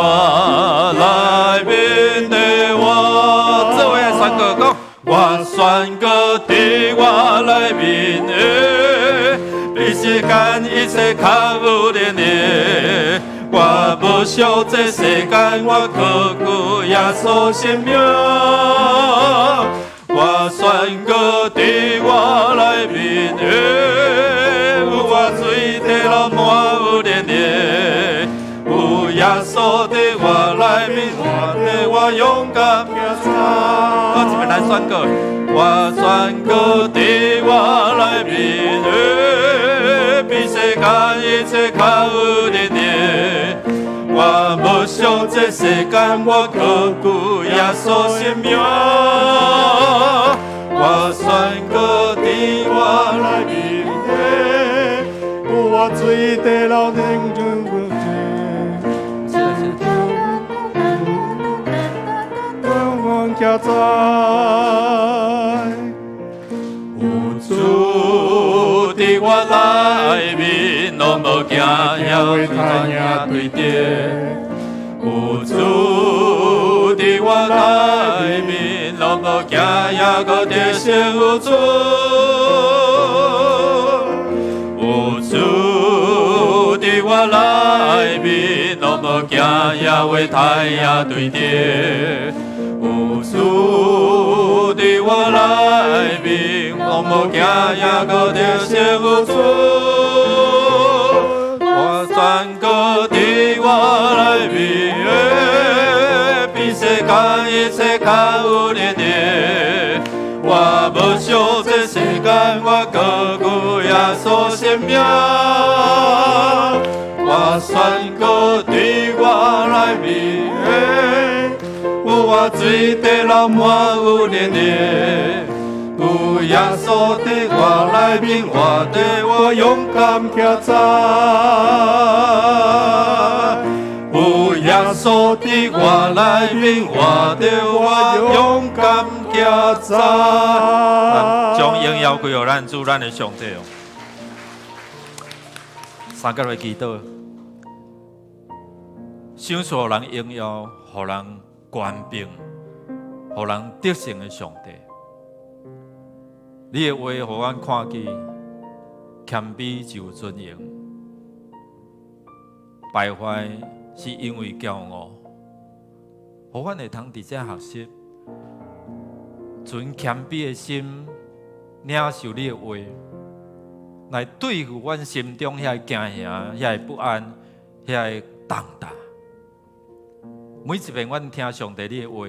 內面的我，做伙宣告講，我宣告佇我內面。世間一切較有能力。我無惜這世間，我高舉耶穌聖名。我宣告佇我內面的，有活水地流滿有能力。有耶穌佇我內面，活得我勇敢行走。閣一遍來宣告，我宣告佇我內面的，比世間一切較有能力。我無惜這世間，我高舉耶穌聖名。我宣告佇我內面的，有活水地流能源源。是的，是的。勇敢行走。有主佇我內面，攏無驚嚇，為對敵。有主佇我內面，攏無驚嚇，閣得勝有主。有主佇我內面，攏無驚嚇，為太陽對敵。有主佇我內面，攏無驚嚇，閣得勝有主。我宣告佇我內面，比世間一切較有能力。我無惜這世間，我高舉耶穌聖名。我宣告佇我內面，有活水地流滿有能力。有耶穌佇我內面，活得我勇敢行走。有耶穌佇我內面，活得我勇敢行走。將榮耀歸予咱主，咱的上帝哦。三個來祈禱，賞賜予人榮耀，予人權柄，予人得勝的上帝。你的話予阮看見，謙卑就有尊榮，敗壞是因為驕傲。予阮會通佇遮學習，存謙卑的心，領受你的話，來對付阮心中遐个驚嚇、遐個不安、遐個重擔。每一遍阮聽上帝你的話，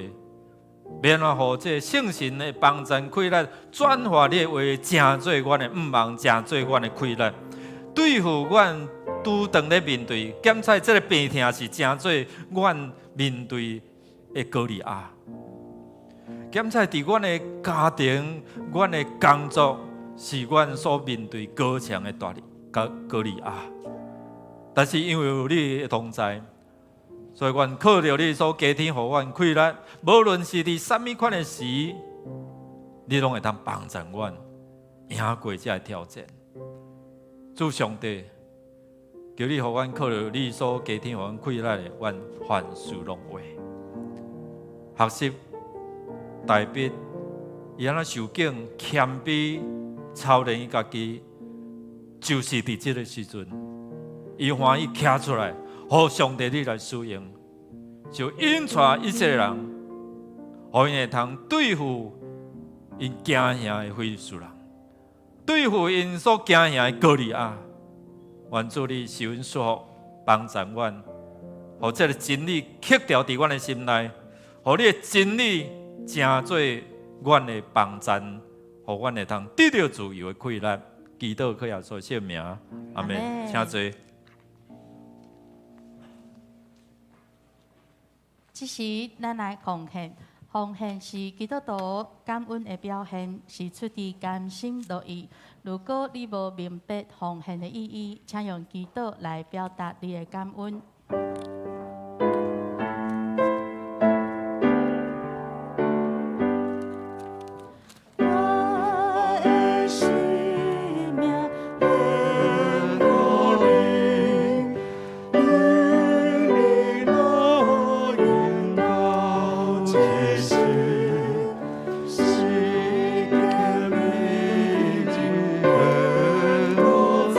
免怎予這聖神的幫贊氣力轉化你的話，成做阮的向望，成做阮的氣力，對付阮拄當咧面對，檢測這個病痛是成做阮面對的歌利亞。檢測佇阮的家庭、阮的工作，是阮所面對高牆的大歌歌利亞。但是因為有你的同在，所以阮靠著你所加添予阮氣力，無論是佇啥物款的時，你攏會當幫助阮贏過這个挑戰。主上帝，求你予阮靠著你所加添予阮氣力的，阮凡事攏會學習大衛，伊按怎受境謙卑操練伊家己，就是佇這个時陣，伊歡喜徛出來，予上帝你來使用，就引帶以色列人，予𪜶會通對付𪜶驚嚇的非利士人，對付𪜶所驚嚇的歌利亞。願主你施恩祝福，幫助阮，予這个真理刻牢佇阮的心內，予你的真理成做阮的幫贊，予阮會通得著自由的氣力。祈禱靠耶穌聖名，阿門。請坐。這時，咱來奉獻。奉獻是基督徒感恩的表現，是出自甘心樂意。如果你無明白奉獻的意義，請用祈禱來表達你的感恩。我的生命献予你，愿你樂用到這世，世間美景獻予主。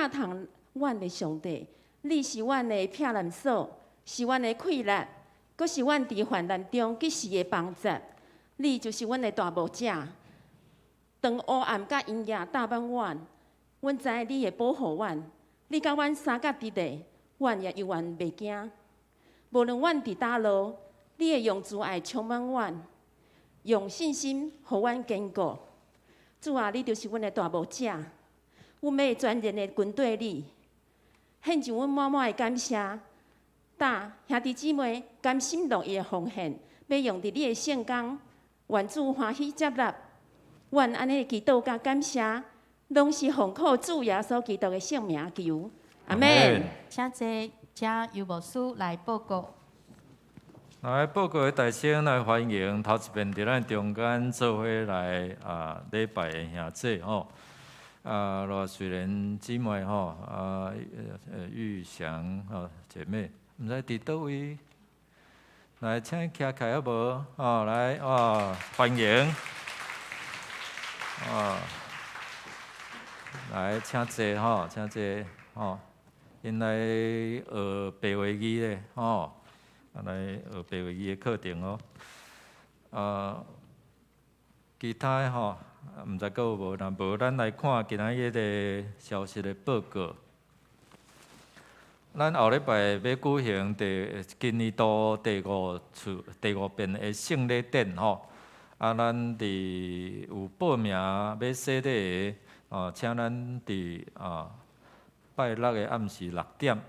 疼痛阮的上帝，你是阮的避難所，是阮的氣力，閣是阮佇患難中及時的幫助。你就是阮的大牧者。當烏暗佮陰影罩滿阮，阮知影你會保護阮。你佮阮相佮佇咧，阮也猶原袂驚。無論阮佇佗落，你會用慈愛充滿阮，用信心予阮堅固。主啊，你就是阮的大牧者，阮欲全然的跟綴你，獻上阮滿滿的感謝。搭兄弟姊妹甘心樂意的奉獻，欲用佇你的聖工，願主歡喜接納。阮按呢祈禱佮感謝，攏是奉靠主耶穌基督的聖名求。阿們。請坐，請尤牧師來報告。來報告的大聲來歡迎頭一遍佇咱中間做伙來禮拜的兄姊吼，羅瑞蓮姊妹吼，玉祥吼姐妹，毋知佇佗位？來請徛起來好無？哦，來哦，歡迎，哦，來請坐吼，請坐吼，𪜶來學白話字咧吼。來學白話字的課程哦，其他的吼，毋知閣有無？若無，咱來看今仔日的消息的報告。咱後禮拜欲舉行第今年度第五次、第五遍的聖禮典吼。啊，咱佇有報名欲洗禮的，哦，請咱佇拜六的暗時六點，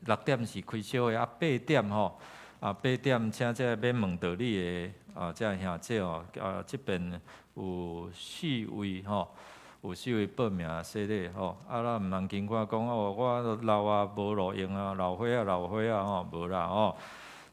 六點是開小會啊，八點吼，八點請這個欲問道理的這兄姊哦，這邊有四位吼，有四位報名洗禮吼，啊，咱毋通驚看講哦，我老啊，無路用啊，老歲仔老歲仔吼，無啦吼。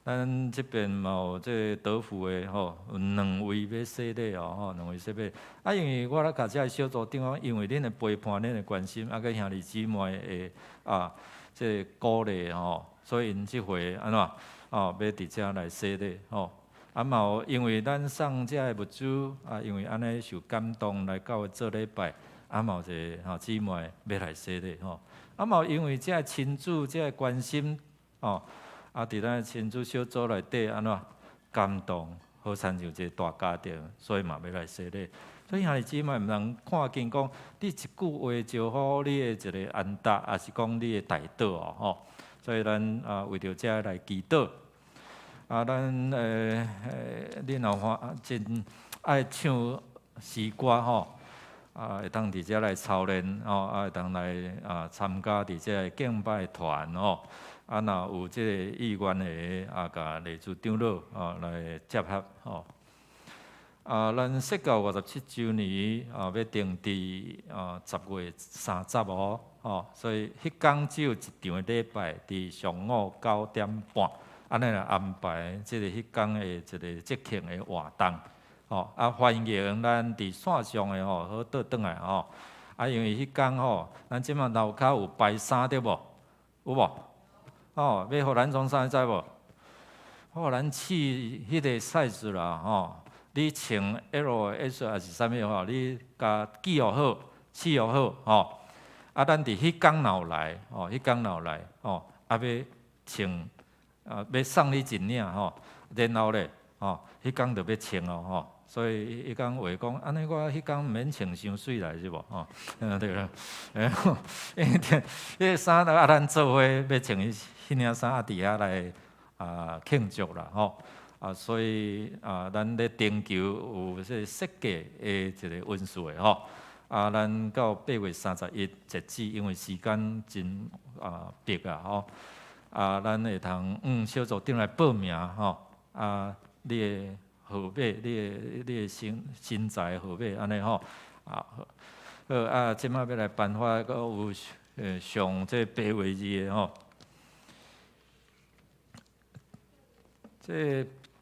咱這邊嘛有這個德福的吼，有兩位欲洗禮哦吼，兩位洗禮。啊，因為我咧共這個小組長講，因為恁的陪伴、恁的關心，啊，佮兄弟姊妹的這個鼓勵吼，所以𪜶這回按怎哦，欲佇遮來洗禮吼。啊嘛有因為咱送這個物資啊，因為按呢受感動來教會做禮拜，啊嘛有一個吼姊妹欲來洗禮吼。啊嘛有因為這個親子這個關心吼。啊，佇咱親子小組內底按怎感動，好親像一個大家庭，所以嘛欲來洗禮。所以兄弟姊妹毋通看輕講，你一句話招呼你的一個安答，抑是講你的代禱哦吼。所以咱為著這來祈禱。啊，咱你若歡真愛唱詩歌吼，會當佇遮來操練吼，啊會當來參加佇這個敬拜團吼。啊，若有這個意願的，啊，共禮事長老來接洽吼。啊，咱釋教57週年欲定佇10月30哦，吼，所以彼工只有一場的禮拜，佇上午9點半，按呢來安排這個彼工的一個節慶的活動，吼，啊，歡迎咱佇線上的吼，好倒轉來吼。啊，因為彼工吼，咱這馬樓跤有排衫對無？有無？哦，欲予咱創啥你知無？予咱試彼個 size 啦，吼！你穿 L、S 抑是啥物吼？你共記錄好，試錄好，吼！啊，咱佇彼工若有來，吼，彼工若有來，吼，啊，欲穿，啊，欲送你一領吼，然後咧，吼，彼工就欲穿哦，吼。所以彼工話講，按呢我彼工毋免穿傷媠來是無？吼，對啦，因為彼個衫啊，咱做伙欲穿彼領衫啊，佇遐來慶祝啦，吼。啊，所以啊，咱咧徵求有這個設計的一個恩賜的吼。啊，咱到8月31截止，因為時間真迫啊吼。啊，咱會通小組長來報名吼。啊，你的號碼，你的身材號碼按呢吼。啊，好啊，這馬欲來頒發閣有上這白話字的吼。這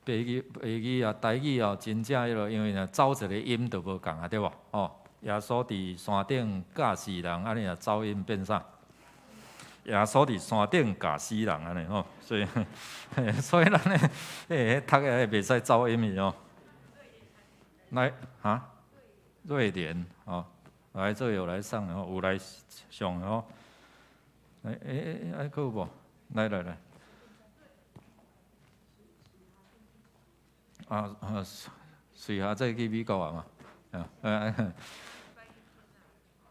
白語白語啊，台語哦，真正彼落，因為若走一個音就無仝啊，對無？吼，耶穌佇山頂教死人，按呢若走音變啥？耶穌佇山頂教死人按呢吼，所以咱咧，讀的袂使走音的哦。來，哈？瑞蓮，吼，來這有來上吼，有來上吼。來，欸欸，還閣有無？來來來。啊啊，隨下再去美國啊嘛，啊，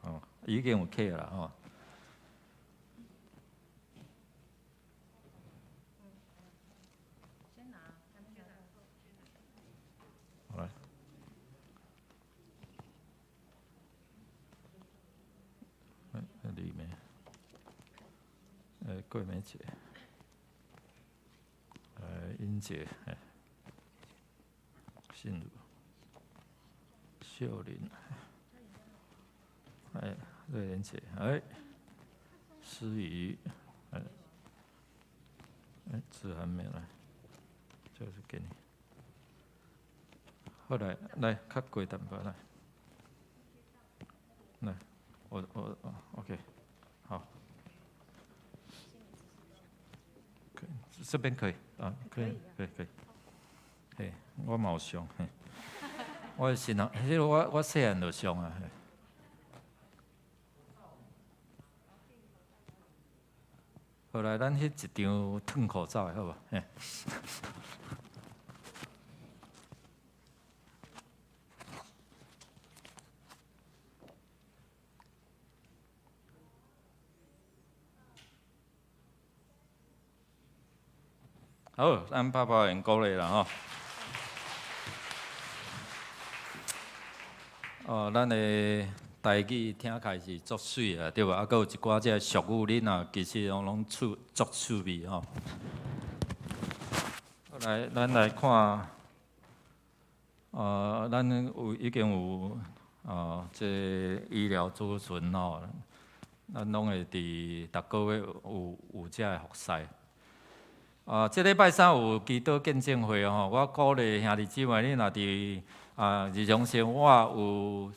哦，已經有客啦吼。好來，裡面，桂梅姐，英姐，信如，秀玲，哎，瑞蓮姐，哎，思怡，哎，哎，子涵沒來，這個是給你。後來來，較過淡薄來，來，我 OK，好，可以，這邊可以啊，可以，可以，可以。嘿，我嘛有上，嘿，我是啊，彼個我細漢就上啊。後來咱翕一張褪褲照的好無？嘿。好，咱拍拍用鼓勵啦吼。哦，咱的台語聽起來是足媠啊，對無？啊，閣有一寡這俗語，恁若其實攏趣足趣味吼。來，咱來看，咱有已經有這醫療諮詢吼，咱攏會佇逐個月有這个服侍。啊，這禮拜三有祈禱見證會吼，我鼓勵兄弟姊妹，恁若佇日常生活有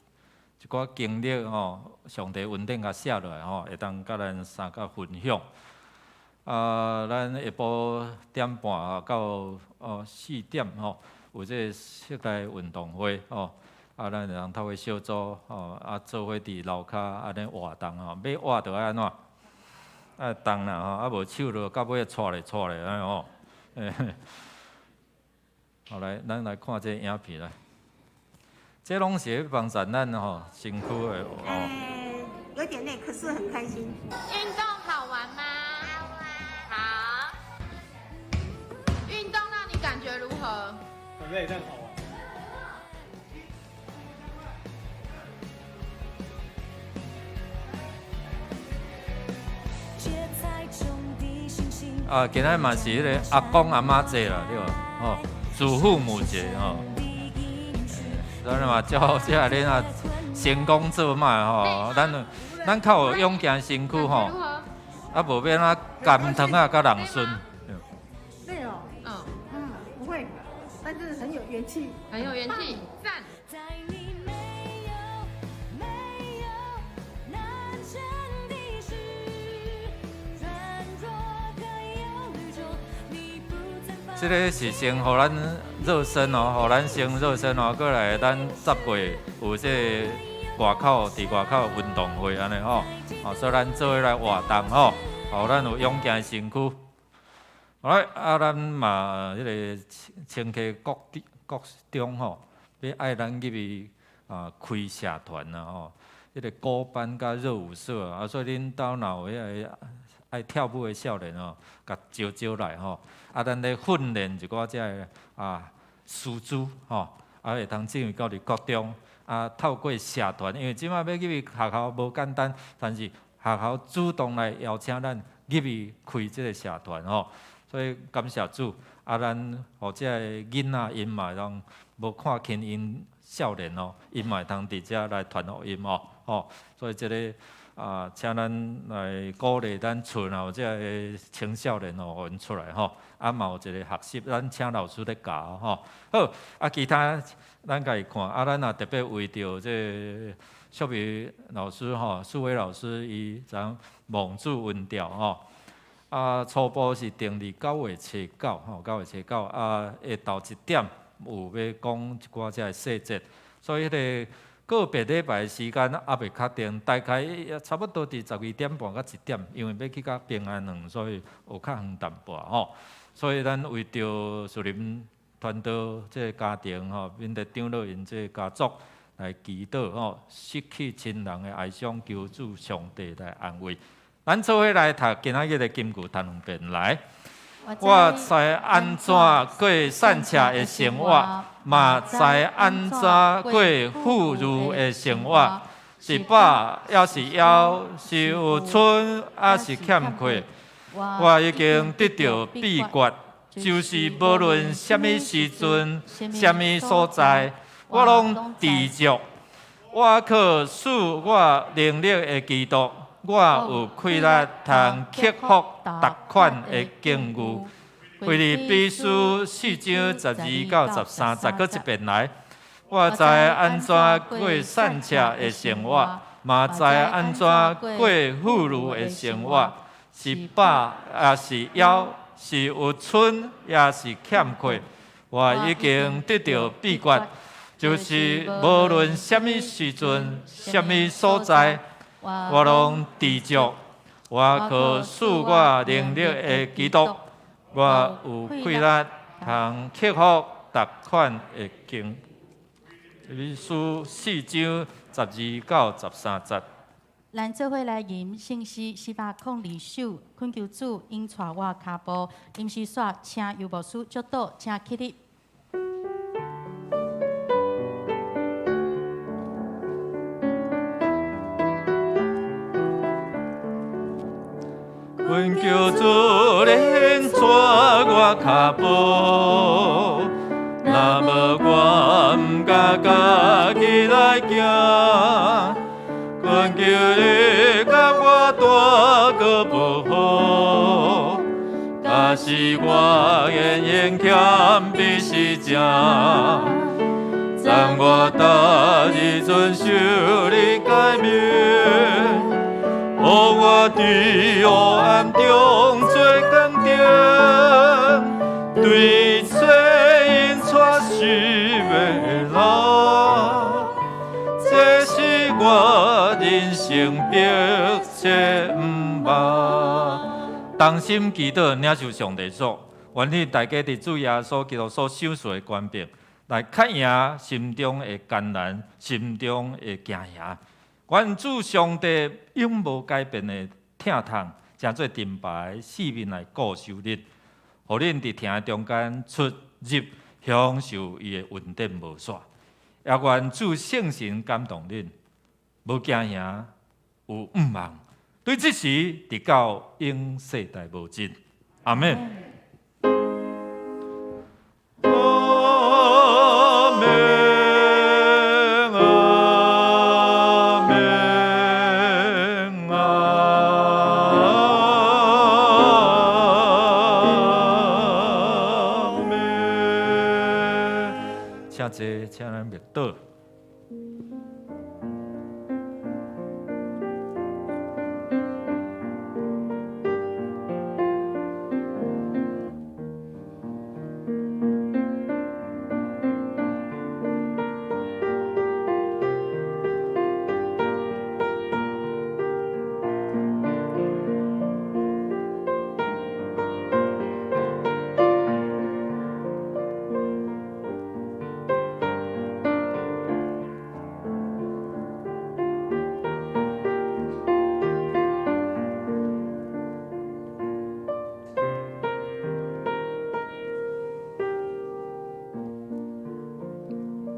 一寡經歷吼，上帝恩典共寫落來吼，會當佮咱相佮分享。啊，咱下晡點半到4點吼，有這個室內運動會吼，啊，咱會當透過小組吼，啊，做伙佇樓跤按呢活動吼，欲活著愛按怎？愛動啦吼，啊無手就到尾掣咧掣咧按呢吼。好來，咱來看這個影片來。這攏是咧幫助咱吼身軀的哦。欸，有點累，可是很開心。運動好玩嗎？好玩。好。運動讓你感覺如何？很累，但好玩。啊，今仔嘛是彼個阿公阿嬤節啦，對無？吼，祖父母節吼。咱嘛照這个恁啊，成功做嘛吼，咱較有勇健身軀吼，啊無欲按怎甘糖仔佮人孙。累哦，嗯，不會，但是很有元氣，很有元氣，讚。這個是先予咱熱身哦，予咱先熱身哦，過來咱10月有這個外口佇外口運動會按呢吼，哦，所以咱做伙來活動吼，予咱有勇健的身軀。好來，啊，咱嘛彼個清溪國中吼，欲愛咱入去啊開社團啦吼，彼個鼓班佮熱舞社啊，所以恁兜若有彼個愛跳舞的少年哦，共招招來吼，啊，咱咧訓練一寡這个啊師資吼，啊會通進入到佇國中，啊透過社團，因為這擺欲入去學校無簡單，但是學校主動來邀請咱入去開這個社團吼，所以感謝主，啊咱予這个囡仔𪜶嘛會當無看輕𪜶少年哦，𪜶嘛會通佇遮來傳福音哦，吼，所以這個。啊，請咱來鼓勵咱厝若有這个青少年哦，予𪜶出來吼，啊嘛有一個學習，咱請老師咧教吼。好，啊其他咱家己看，啊咱也特別為著這個淑美老師吼，淑偉老師伊昨蒙主恩召吼，啊初步是定佇9月初9吼，9月初9啊下晝1點有欲講一寡這个細節，所以彼個。个別禮拜時間猶未確定，大概差不多佇12點半到1點，因為欲去到平安園，所以有較遠淡薄吼。所以咱為著樹林傳道這個家庭吼，免得長老𪜶這個家族來祈禱吼，失去親人的哀傷，求主上帝來安慰。咱做伙來讀今仔日的金句，讀兩遍來。我知按怎過散赤的生活，嘛知按怎過富裕的生活，是飽抑是枵，是有賰抑是欠缺，我已經得著秘訣，就是無論啥物時陣、啥物所在，我攏知足。我靠賜我能力的基督。我有氣力通克服逐款的境遇。腓立比書4章12到13節，閣一遍來。我知按怎過散赤的生活，嘛知按怎過富裕的生活，是飽抑是枵，是有賰抑是欠缺，我已經得著秘訣，就是無論啥物時陣、啥物所在。我攏知足，我靠賜我能力的基督，我有氣力通克服逐款的境。腓書4章12到13節。咱做伙來吟聖詩402首，懇求主引帶我跤步，吟詩煞請游牧師祝禱，請起立。懇求主恁帶我跤步，若無我毋敢家己來行。懇求你共我帶閣無好，假使我言用欠比是正，讚我逐日遵守你誡命。予我佇黑暗中做光燈，對罪引帶失迷的路，這是我人生迫切毋望。同心祈禱，領受上帝祝，願意大家佇主耶穌基督所賞賜的權柄，來克贏心中的艱難，心中的驚嚇。願主上帝永無改變的疼痛，成做盾牌，四面來固守恁，予恁佇疼中間出入，享受伊的恩典無煞。也願主聖神感動恁，無驚嚇，有向望。對這時，直到永世代無盡。阿們。阿們，阿們，阿們。請坐，請咱默禱。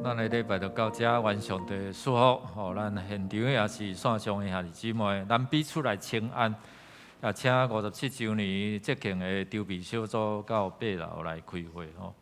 咱的禮拜就到這，願上帝賜福，予咱現場也是線上的兄弟姊妹，咱彼此來請安。也請57週年節慶的籌備小組到八樓來開會吼。